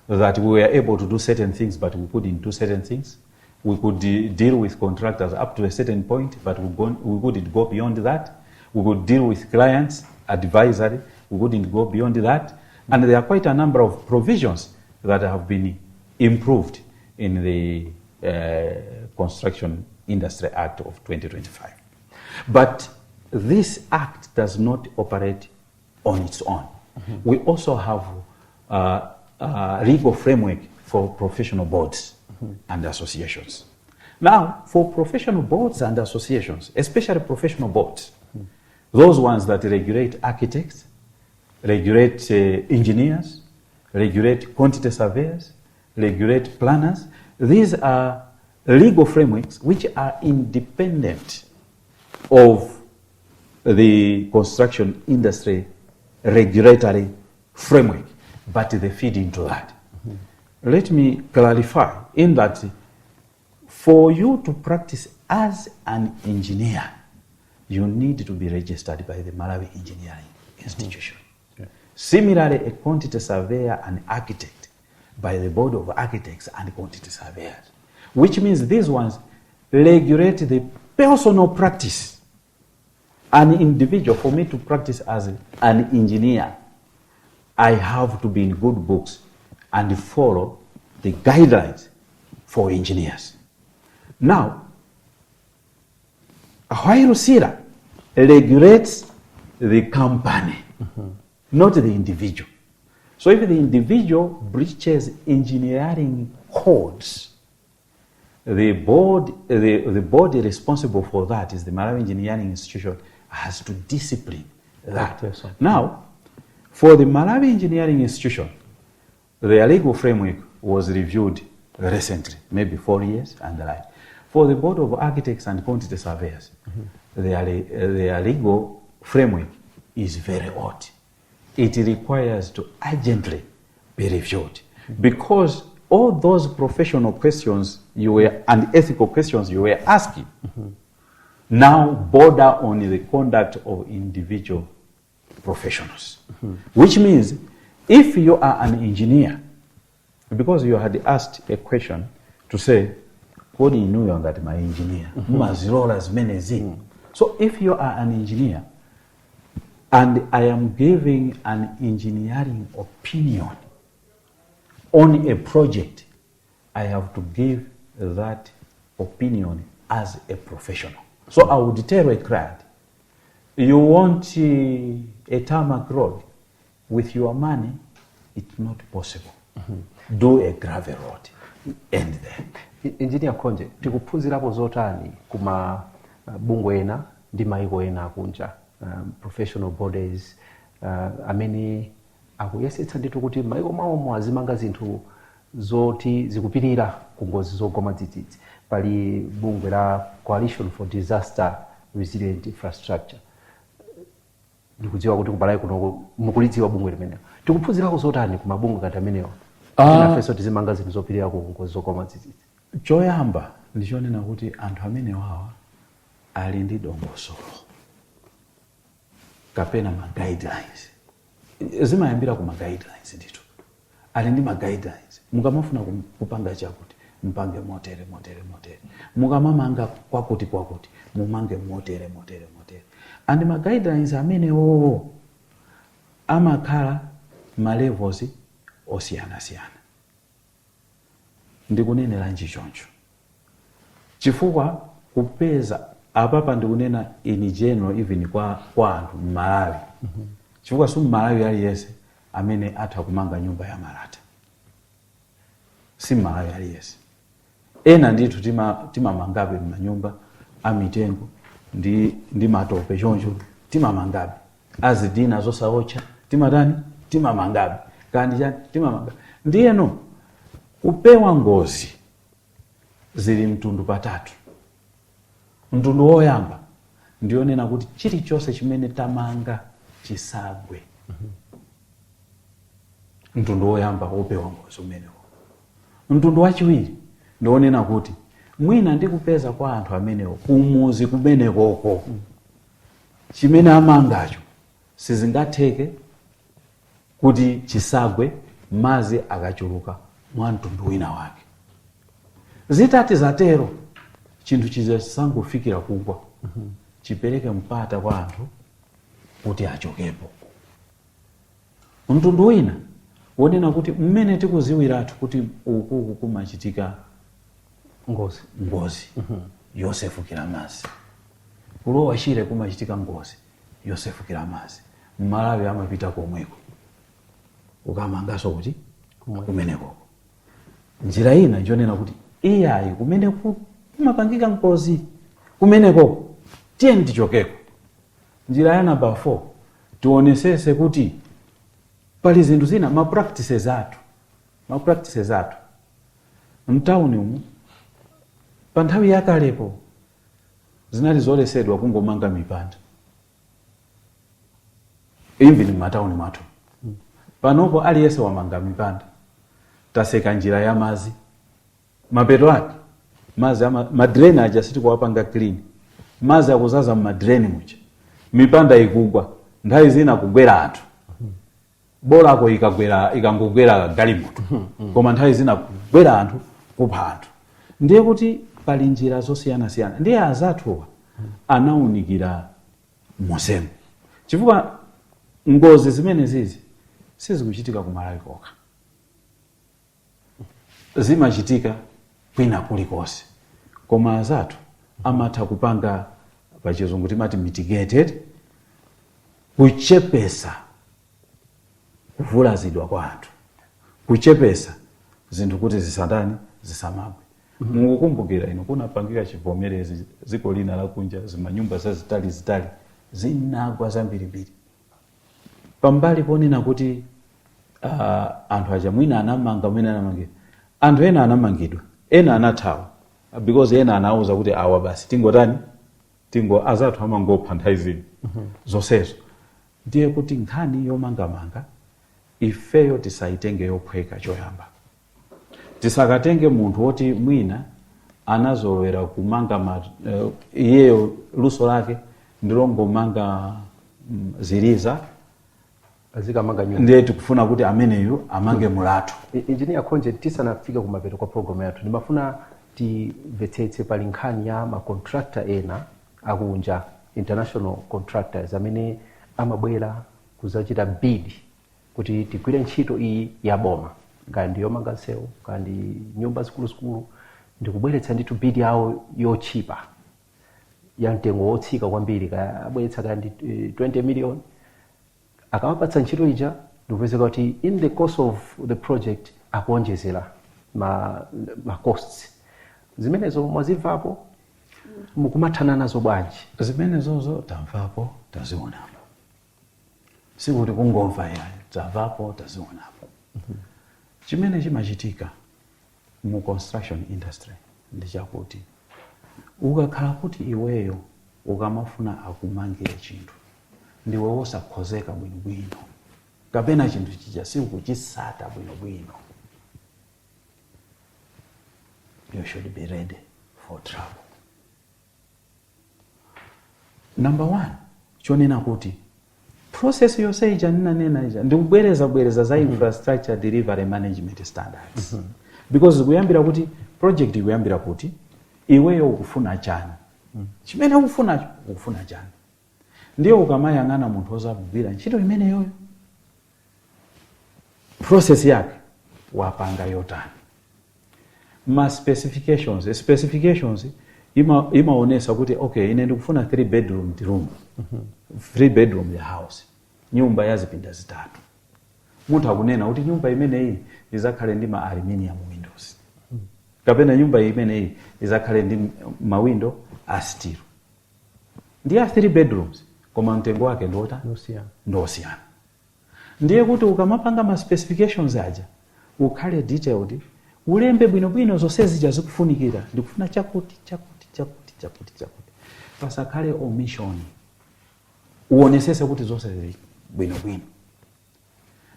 That we were able to do certain things, but we couldn't do certain things. We could deal with contractors up to a certain point, but we couldn't go beyond that. We could deal with clients advisory, we couldn't go beyond that. And there are quite a number of provisions that have been improved in the Construction Industry Act of 2025. But this act does not operate on its own. We also have a legal framework for professional boards and associations. Now, for professional boards and associations, especially professional boards, those ones that regulate architects, regulate engineers, regulate quantity surveyors, regulate planners, these are legal frameworks which are independent of the construction industry regulatory framework, but they feed into that. Let me clarify in that for you to practice as an engineer, you need to be registered by the Malawi Engineering Institution. Similarly, a quantity surveyor and architect by the Board of Architects and Quantity Surveyors, which means these ones regulate the personal practice. An individual, for me to practice as an engineer, I have to be in good books and follow the guidelines for engineers. Now, while CIRA regulates the company, not the individual. So if the individual breaches engineering codes, the body responsible for that is the Malawi Engineering Institution, has to discipline that. Person. Now, for the Malawi Engineering Institution, their legal framework was reviewed recently, maybe 4 years and the like. For the Board of Architects and Quantity Surveyors, their legal framework is very old. It requires to urgently be reviewed because all those professional questions you were and ethical questions you were asking now border on the conduct of individual professionals, which means if you are an engineer, because you had asked a question to say, "Kodi inuyo ngati ma engineer mumazilola zimenezi?" So if you are an engineer and I am giving an engineering opinion on a project, I have to give that opinion as a professional. So I would tell a client, "You want a tarmac road with your money, it's not possible. Do a gravel road." End there. Engineer Khonje, tikuphunzirapo zotani kuma bungwe ena ndi maiko ena akunja, professional bodies amene akuyesetsa ndithu kuti maiko mwawomo azimanga zinthu zoti zikupirira ku ngozi zogwa mwadzidzidzi? Pali bungwe la Coalition for Disaster Resilient Infrastructure. Ndikudziwa kuti ku Malawi kuno mukulidziwa bungwe limenelo. Tikuphunzirako zotani ku mabungwe ngati amenewa nafenso tizimanga zinthu zopirira ku ngozi zogwa mwadzidzidzi? Choyamba ndichonena kuti anthu amene wawa ali ndi dongosolo kapena ma guidelines. Zimayambira ku ma guidelines ndithu. Ali ndi ma guidelines: mukamafuna kupanga chakuti, mpange motere, motere, motere; mukamamanga kwakuti kwakuti, mumange motere, motere, motere. And ma guidelines amenewo amakhala ma levels osiyanasiyana. Ndikuneneranji choncho? Chifukwa kupeza apapa, ndikunena in general, even kwa anthu mMalawi, chifukwa si mMalawi aliyense amene atha kumanga nyumba ya malata, si mMalawi aliyense. Ena ndithu timamangabe manyumba amitengo ndi matope choncho, timamangabe azidina zosaotcha, timatani, timamangabe kandi chani, timamangabe. Ndiyeno kupewa ngozi zili mtundu patatu. Mtundu woyamba ndionena kuti chilichonse chimene tamanga chisagwe, mtundu woyamba wopewa ngozi umenewo. Mtundu wachiwiri ndionena kuti mwina ndikupeza kwa anthu amenewo kumuzi kumenekoko, chimene amangacho sizingatheke kuti chisagwe, Madzi akachuluka mwa mtundu wina wake, zitati zatero, chinthu chija chisangofikira kugwa, chipereke mpata kwa anthu kuti achokepo. Mtundu wina wonena kuti mmene tikuziwiratu kuti ukuku kumachitika ngozi, ngozi yosefukira madzi, kulowa Shire kumachitika ngozi yosefukira madzi, Mmalawi amapita komweko ukamanganso kuti kumenekoko. Njira ina njonena kuti iyayi, kumene kumapangika ngozi kumenekoko tiyeni tichokeko. Njira ya namba 4, tionesese kuti pali zinthu zina, ma practices athu mtawuni umu. Pa nthawi yakalepo zinali zolesedwa kungomanga mipanda, even m'matawuni mwathu. Panopo aliyense wamanga mipanda, taseka njira ya mazi. Mapeto ake mazi ma drain aja sitikuwapanga clean, mazi akuzaza mma drain muja, mipanda ikugwa, nthawi zina kugwera anthu. Bolako ikagwera, ikangogwera galimoto, koma nthawi zina kugwera anthu, kupha anthu. Ndiye kuti pali njira zosiyanasiyana. Ndiye azathuwa anawunikira mosemo, chifukwa ngozi zimene zizi sizikuchitika ku Malawi kokha, zimachitika kwina kulikonse, koma azathu amatha kupanga, pachizungu timati mitigated, kuchepesa kuvulazidwa kwa anthu, kuchepesa zinthu kuti zisatani, zisamagwe. Mukukumbukira ino kunapangika chivomerezi dziko lina lakunja, zimanyumba zazitali zitali zinagwa zambirimbiri. Pambali ponena kuti anthu aja mwina anamanga mwina anamangira, anthu ena anamangidwa, ena anathawa because ena anauza kuti awa basi tingotani, tingo azathu amangopha nthawi zino zonsezo. Ndiye kuti nkhani yomangamanga ifeyo tisaitenge yophweka. Choyamba, tisakatenge munthu woti mwina anazolowera kumanga iyeyo luso lake ndilongomanga ziliza, azikamanga nyumba. Ndiye tikufuna kuti ameneyu amange mulatho. Engineer Khonje, tisanafike kumapeto kwa program yathu, ndimafuna timvetsetse. Pali nkhani ya ma contractor ena akunja, international contractors, amene amabwera kuzachita bid kuti tigwire ntchito iyi ya boma, kaya ndi yomanga nsewu, kaya ndi nyumba zikuluzikulu, ndikubweretsa ndithu bid yawo yotchipa, ya mtengo wotsika kwambiri, kaya abweretsa kaya ndi 20 million. Akamapatsa ntchito ija, ndikupezeka kuti in the course of the project akuonjezera ma costs. Zimenezo mwazimvapo? Mukumathana nazo bwanji? Zimenezozo tamvapo, tazionapo. Sikuti kungomva yayi, tamvapo, tazionapo. Chimene chimachitika mu construction industry ndi chakuti ukakhala kuti iweyo ukamafuna akumangire chinthu ndiwe wosakhozeka bwinobwino, kapena chinthu chija sikuchisata bwinobwino, you should be ready for trouble. Number one, chonena kuti process yonse ija ndinanena ija, ndikubwereza bwereza za infrastructure delivery management standards, because zikuyambira kuti project ikuyambira kuti iweyo ukufuna chani, chimene ukufunacho ukufuna chani. Ndiye ukamayang'ana munthu wozagwira ntchito imeneyoyo, process yake wapanga yotani, ma specifications imaonesa kuti okay, ine ndikufuna 3 bedroom room, 3 bedroom ya house, nyumba ya zipinda zitatu. Munthu akunena kuti nyumba imeneyi izakhale ndi ma aluminium windows, kapena nyumba imeneyi izakhale ndi mawindo a steel, ndi ya 3 bedrooms, koma mtengo wake ndiwota Ndosiyana. Ndosiyana. Ndiye kuti ukamapanga ma specifications aja ukhale detailed, ulembe bwinobwino zonse zija zikufunikira, ndikufuna chakuti, chakuti, chakuti, chakuti, chakuti, pasakhale omission. Uonesese kuti zonse zili bwinobwino.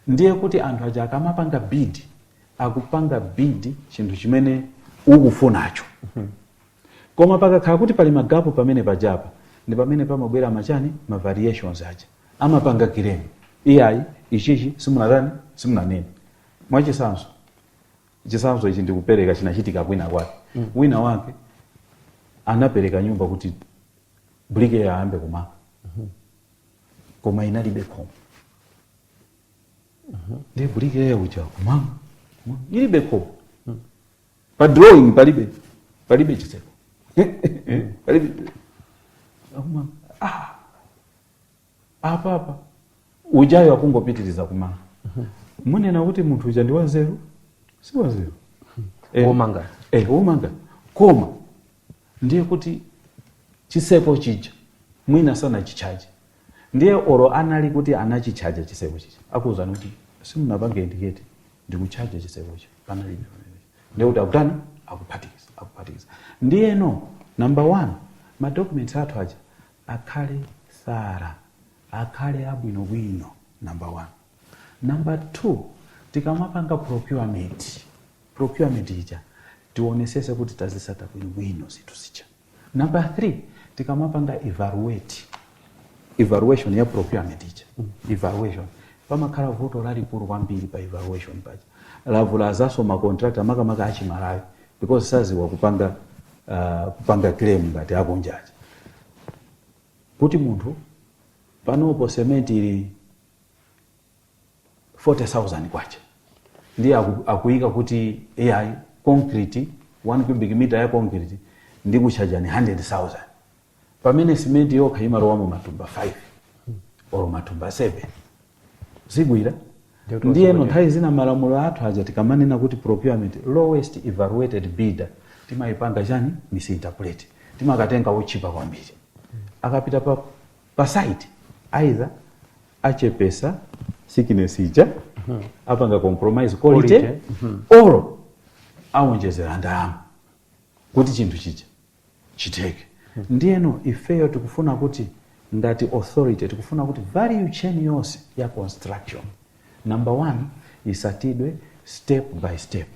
Ndiye kuti anthu aja akamapanga bid, akupanga bid chinthu chimene ukufunacho. Koma pakakhala kuti pali ma gap pamene pajapa, ndi pamene pamabwera machani, ma variations aja amapanga claim, iyayi, ichichi simunatani, simunanene. Mwachisanzo, chisanzo ichi ndikupereka chinachitika kwina kwake. Wina wake anapereka nyumba kuti bricklayer ayambe kumanga, koma inalibe khomo. Ndiye bricklayer uja kumanga, kumanga, ilibe khomo. Pa drawing palibe chitseko, palibe. Akumanga, ah, apa apa ujayo akungopitiriza kumanga. Munena kuti munthu uja ndi wanzeru, si wanzeru? Womanga. Eh, womanga, koma ndiye kuti chiseko chija mwina sanachichaje. Ndiye olo anali kuti anachichaja chiseko chija, akuwuzani kuti simunapange indicate ndikuchaja chisekochi, panalibe pamenepo. Ndiye kuti akutani? Akuphatikiza, akuphatikiza. Ndiyeno number one, ma documents athu aja akhale thorough, akhale abwinobwino, number one. Number two, tikamapanga procurement, procurement ija tionesese kuti tazisata bwinobwino zinthu zija. Number three, tikamapanga evaluate, evaluation ya procurement ija, evaluation pamakhala vuto lalikulu kwambiri pa evaluation paja. Lavulazaso ma contractor, makamaka achimalawi, because saziwa kupanga claim ngati akunjaja, kuti munthu panopo cement ili 40,000 kwacha, ndiye akuyika kuti AI concrete, 1 cubic meter ya concrete ndi kuchajani 100,000, pamene cement yokha imalowamo matumba 5 or matumba 7. Zigwira? Ndiye Ndiyeno nthawi zina malamulo athu aja, tikamanena kuti procurement lowest evaluated bidder, timayipanga chani? Misinterpret. Timakatenga wochipa kwambiri. Akapita pa site, either achepesa thickness ija, apanga compromise quality, Quality. Or awonjezera ndalama kuti chinthu chija chitheke. Ndiyeno ifeyo tikufuna kuti ngati authority, tikufuna kuti value chain yonse ya construction, number one, isatidwe step by step.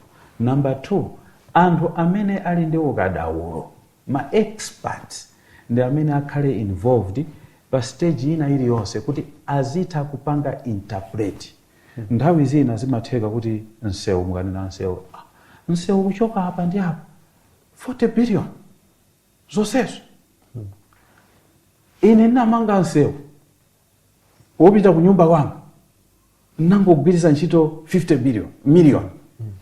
Number two, anthu amene ali ndi ukadaulo, ma experts, ndi amene akhale involved pa stage ina iliyonse kuti azitha kupanga interpret. Nthawi zina zimatheka kuti msewu, mukanena msewu, ah, msewu kuchoka apa ndi apa 40 billion zonsezo, ine ndinamanga msewu wopita ku nyumba kwanga, nangogwiritsa ntchito 50 billion, million,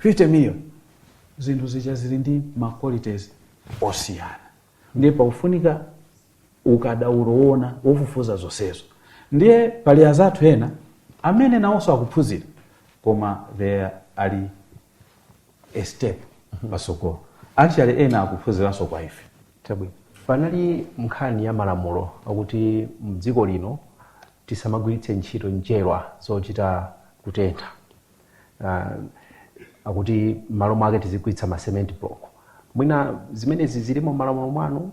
50 million. Zinthu zija zili ndi ma qualities osiyana, ndiye pakufunika ukadaulo wona wofufuza zonsezo. Ndiye pali azathu ena amene nawonso akuphunzira, koma they ali a step pasogolo. Actually, ena akuphunziranso kwa ife. Chabwino. Panali nkhani ya malamulo akuti mdziko lino tisamagwiritse ntchito njerwa zochita kutentha, akuti m'malo mwake tizigwiritsa ma cement block. Mwina zimenezi zilimo m'malamulo mwanu?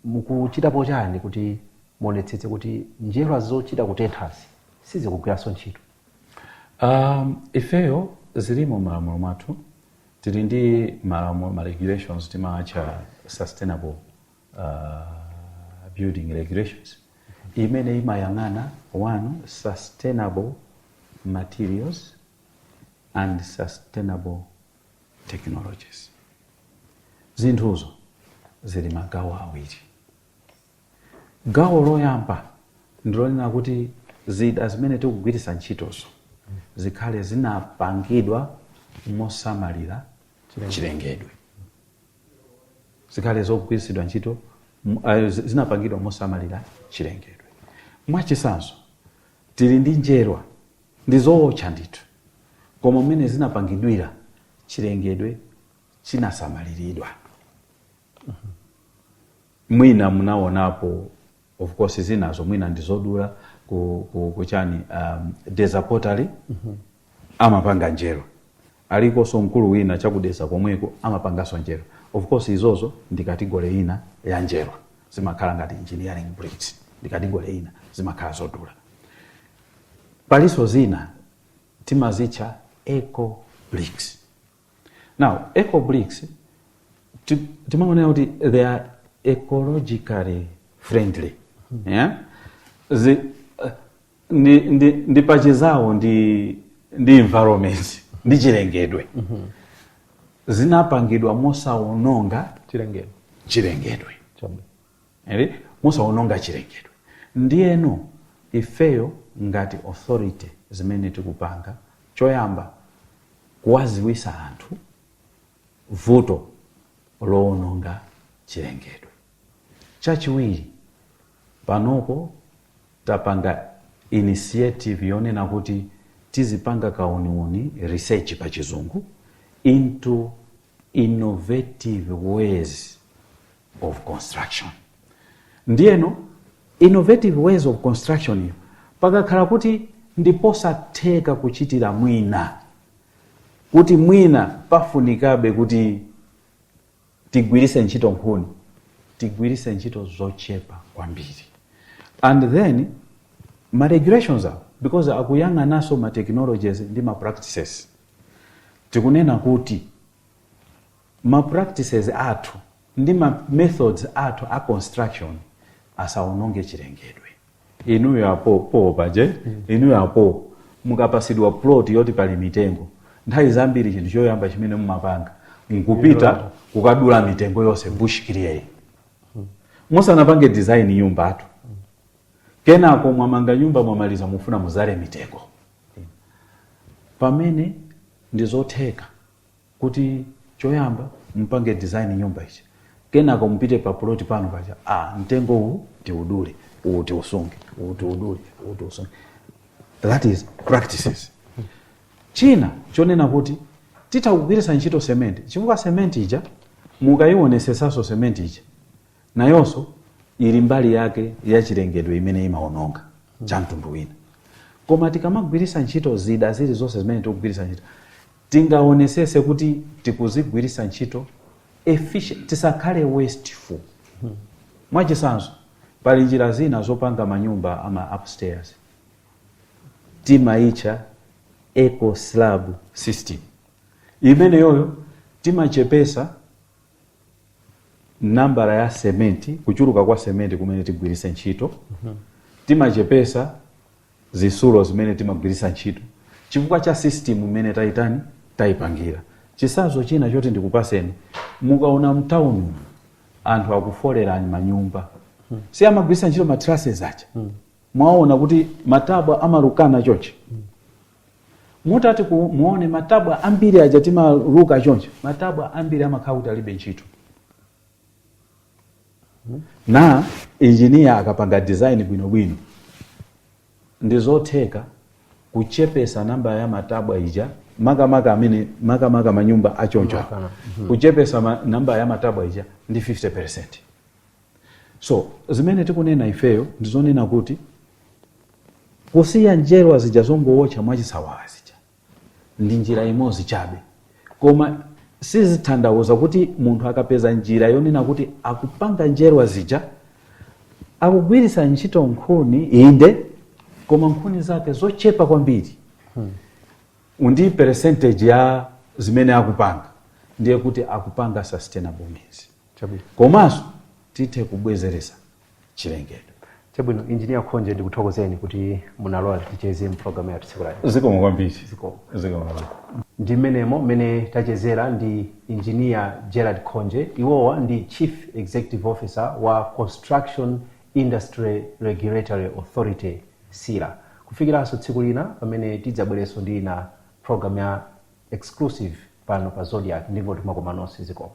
Mukuchitapo chani kuti muonetsetse kuti njerwa zochita kutenthazi sizikugwiranso ntchito? Ifeyo zilimo m'malamulo mwathu. Tili ndi malamulo, ma regulations timatcha sustainable building regulations, imene imayang'ana one, sustainable materials and sustainable technologies. Zinthuzo zili magawo awiri. Gawo loyamba ndilonena kuti zida zimene tikugwiritsa ntchitozo zikhale zinapangidwa mosamalira chilengedwe, zikhale zogwiritsidwa ntchito zinapangidwa mosamalira chilengedwe. Mwachitsanzo, tili ndi njerwa, ndi zootcha ndithu, koma mmene zinapangidwira chilengedwe chinasamaliridwa. Mwina munaonapo, of course zinazo mwina ndizodula kuchani, Dedza Pottery amapanga njerwa. Alikonso mkulu wina chakudeza komweko amapanganso njerwa. Of course izozo ndi category ina ya njerwa, zimakhala ngati engineering bricks, ndi category ina, zimakhala zodula. Palinso zina timazitcha eco bricks. Now, eco bricks timaonera kuti they are ecologically friendly, yeah? Ndi pachizawo ndi environment. Ndi chilengedwe. Zinapangidwa mosawononga chilengedwe. Chilengedwe. Chabwino. Eri, musawononga chilengedwe. Ndiyeno ifeyo ngati authority, zimene tikupanga, choyamba kuwaziwisa anthu vuto lowononga chilengedwe. Chachiwiri, panopo tapanga initiative yonena kuti tizipanga kauniuni, research pa Chizungu, into innovative ways of construction. Ndiyeno innovative ways of construction iyo, pakakhala kuti ndiposatheka kuchitira mwina, kuti mwina pafunikabe kuti tigwirise ntchito nkhuni, tigwirise ntchito zochepa kwambiri. And then ma regulations awo, because akuyang'ananso ma technologies ndi ma practices, tikunena kuti ma practices athu ndi ma methods athu a construction asawononge chilengedwe. Inuyo apo popaje, inuyo apo mukapasidwa plot yoti pali mitengo, nthawi zambiri chinthu choyamba chimene mumapanga nkupita kukadula mitengo yonse, bush clearing, musanapange design nyumbatu. Kenako mwamanga nyumba, mwamaliza, mufuna muzale mitengo, pamene ndizotheka kuti choyamba mpange design nyumba ichi, kenako mupite pa plot pano paja, ah, mtengo uwu tiudule, uwu tiusunge, uwu tiudule, uwu tiusunge. That is practices. China chonena kuti titha kugwiritsa ntchito cement, chifukwa cement ija, mukayionesesanso cement ija nayonso ili mbali yake ya chilengedwe imene imaononga cha mtundu wina. Koma tikamagwiritsa ntchito zida zilizonse zimene tikugwiritsa ntchito, tingaonesese kuti tikuzigwiritsa ntchito efficient, tisakhale wasteful. Mwachitsanzo, pali njira zina zopanga manyumba ama upstairs, timayitcha eco slab system. Imene yoyo timachepesa nambala ya sementi, kuchuluka kwa sementi kumene tigwiritse ntchito. Timachepesa zitsulo zimene timagwiritsa ntchito chifukwa cha system imene tayitani, tayipangira. Chitsanzo china choti ndikupaseni, mukaona mtawuni anthu akufolera manyumba, si amagwiritsa ntchito ma trusses aja? Mwaona kuti matabwa amalukana chonchi. Mutati muone matabwa ambiri aja timaluka chonchi, matabwa ambiri amakhala kuti alibe ntchito. Na engineer akapanga design bwinobwino, ndizotheka kuchepesa namba ya matabwa ija, makamaka amene makamaka manyumba achoncho. Makana. Kuchepesa namba ya matabwa ija ndi 50. So zimene tikunena ifeyo ndizonena kuti kusiya njerwa zija zongowotcha mwachisawawa zija ndi njira imodzi chabe, koma sizitanthauza kuti munthu akapeza njira yonena kuti akupanga njerwa zija, akugwiritsa ntchito nkhuni, inde, koma nkhuni zake zochepa kwambiri ndi percentage ya zimene akupanga, ndiye kuti akupanga sustainable means. Chabwino. Komanso tithe kubwezeresa chilengedwe. Chabwino, Engineer Khonje, ndikuthokozeni kuti munalola ticheze mpulogalamu yathu tsiku lalero. Zikomo kwambiri. Zikomo. Zikomo kwambiri. Ndi mmenemo mmene tachezera ndi Engineer Gerald Khonje. Iwowa ndi Chief Executive Officer wa Construction Industry Regulatory Authority, CIRA. Kufikiranso tsiku lina pamene tidzabwerenso ndi ina program ya Exclusive pano pa Zodiak, ndingoti mwakoma nonse, zikomo.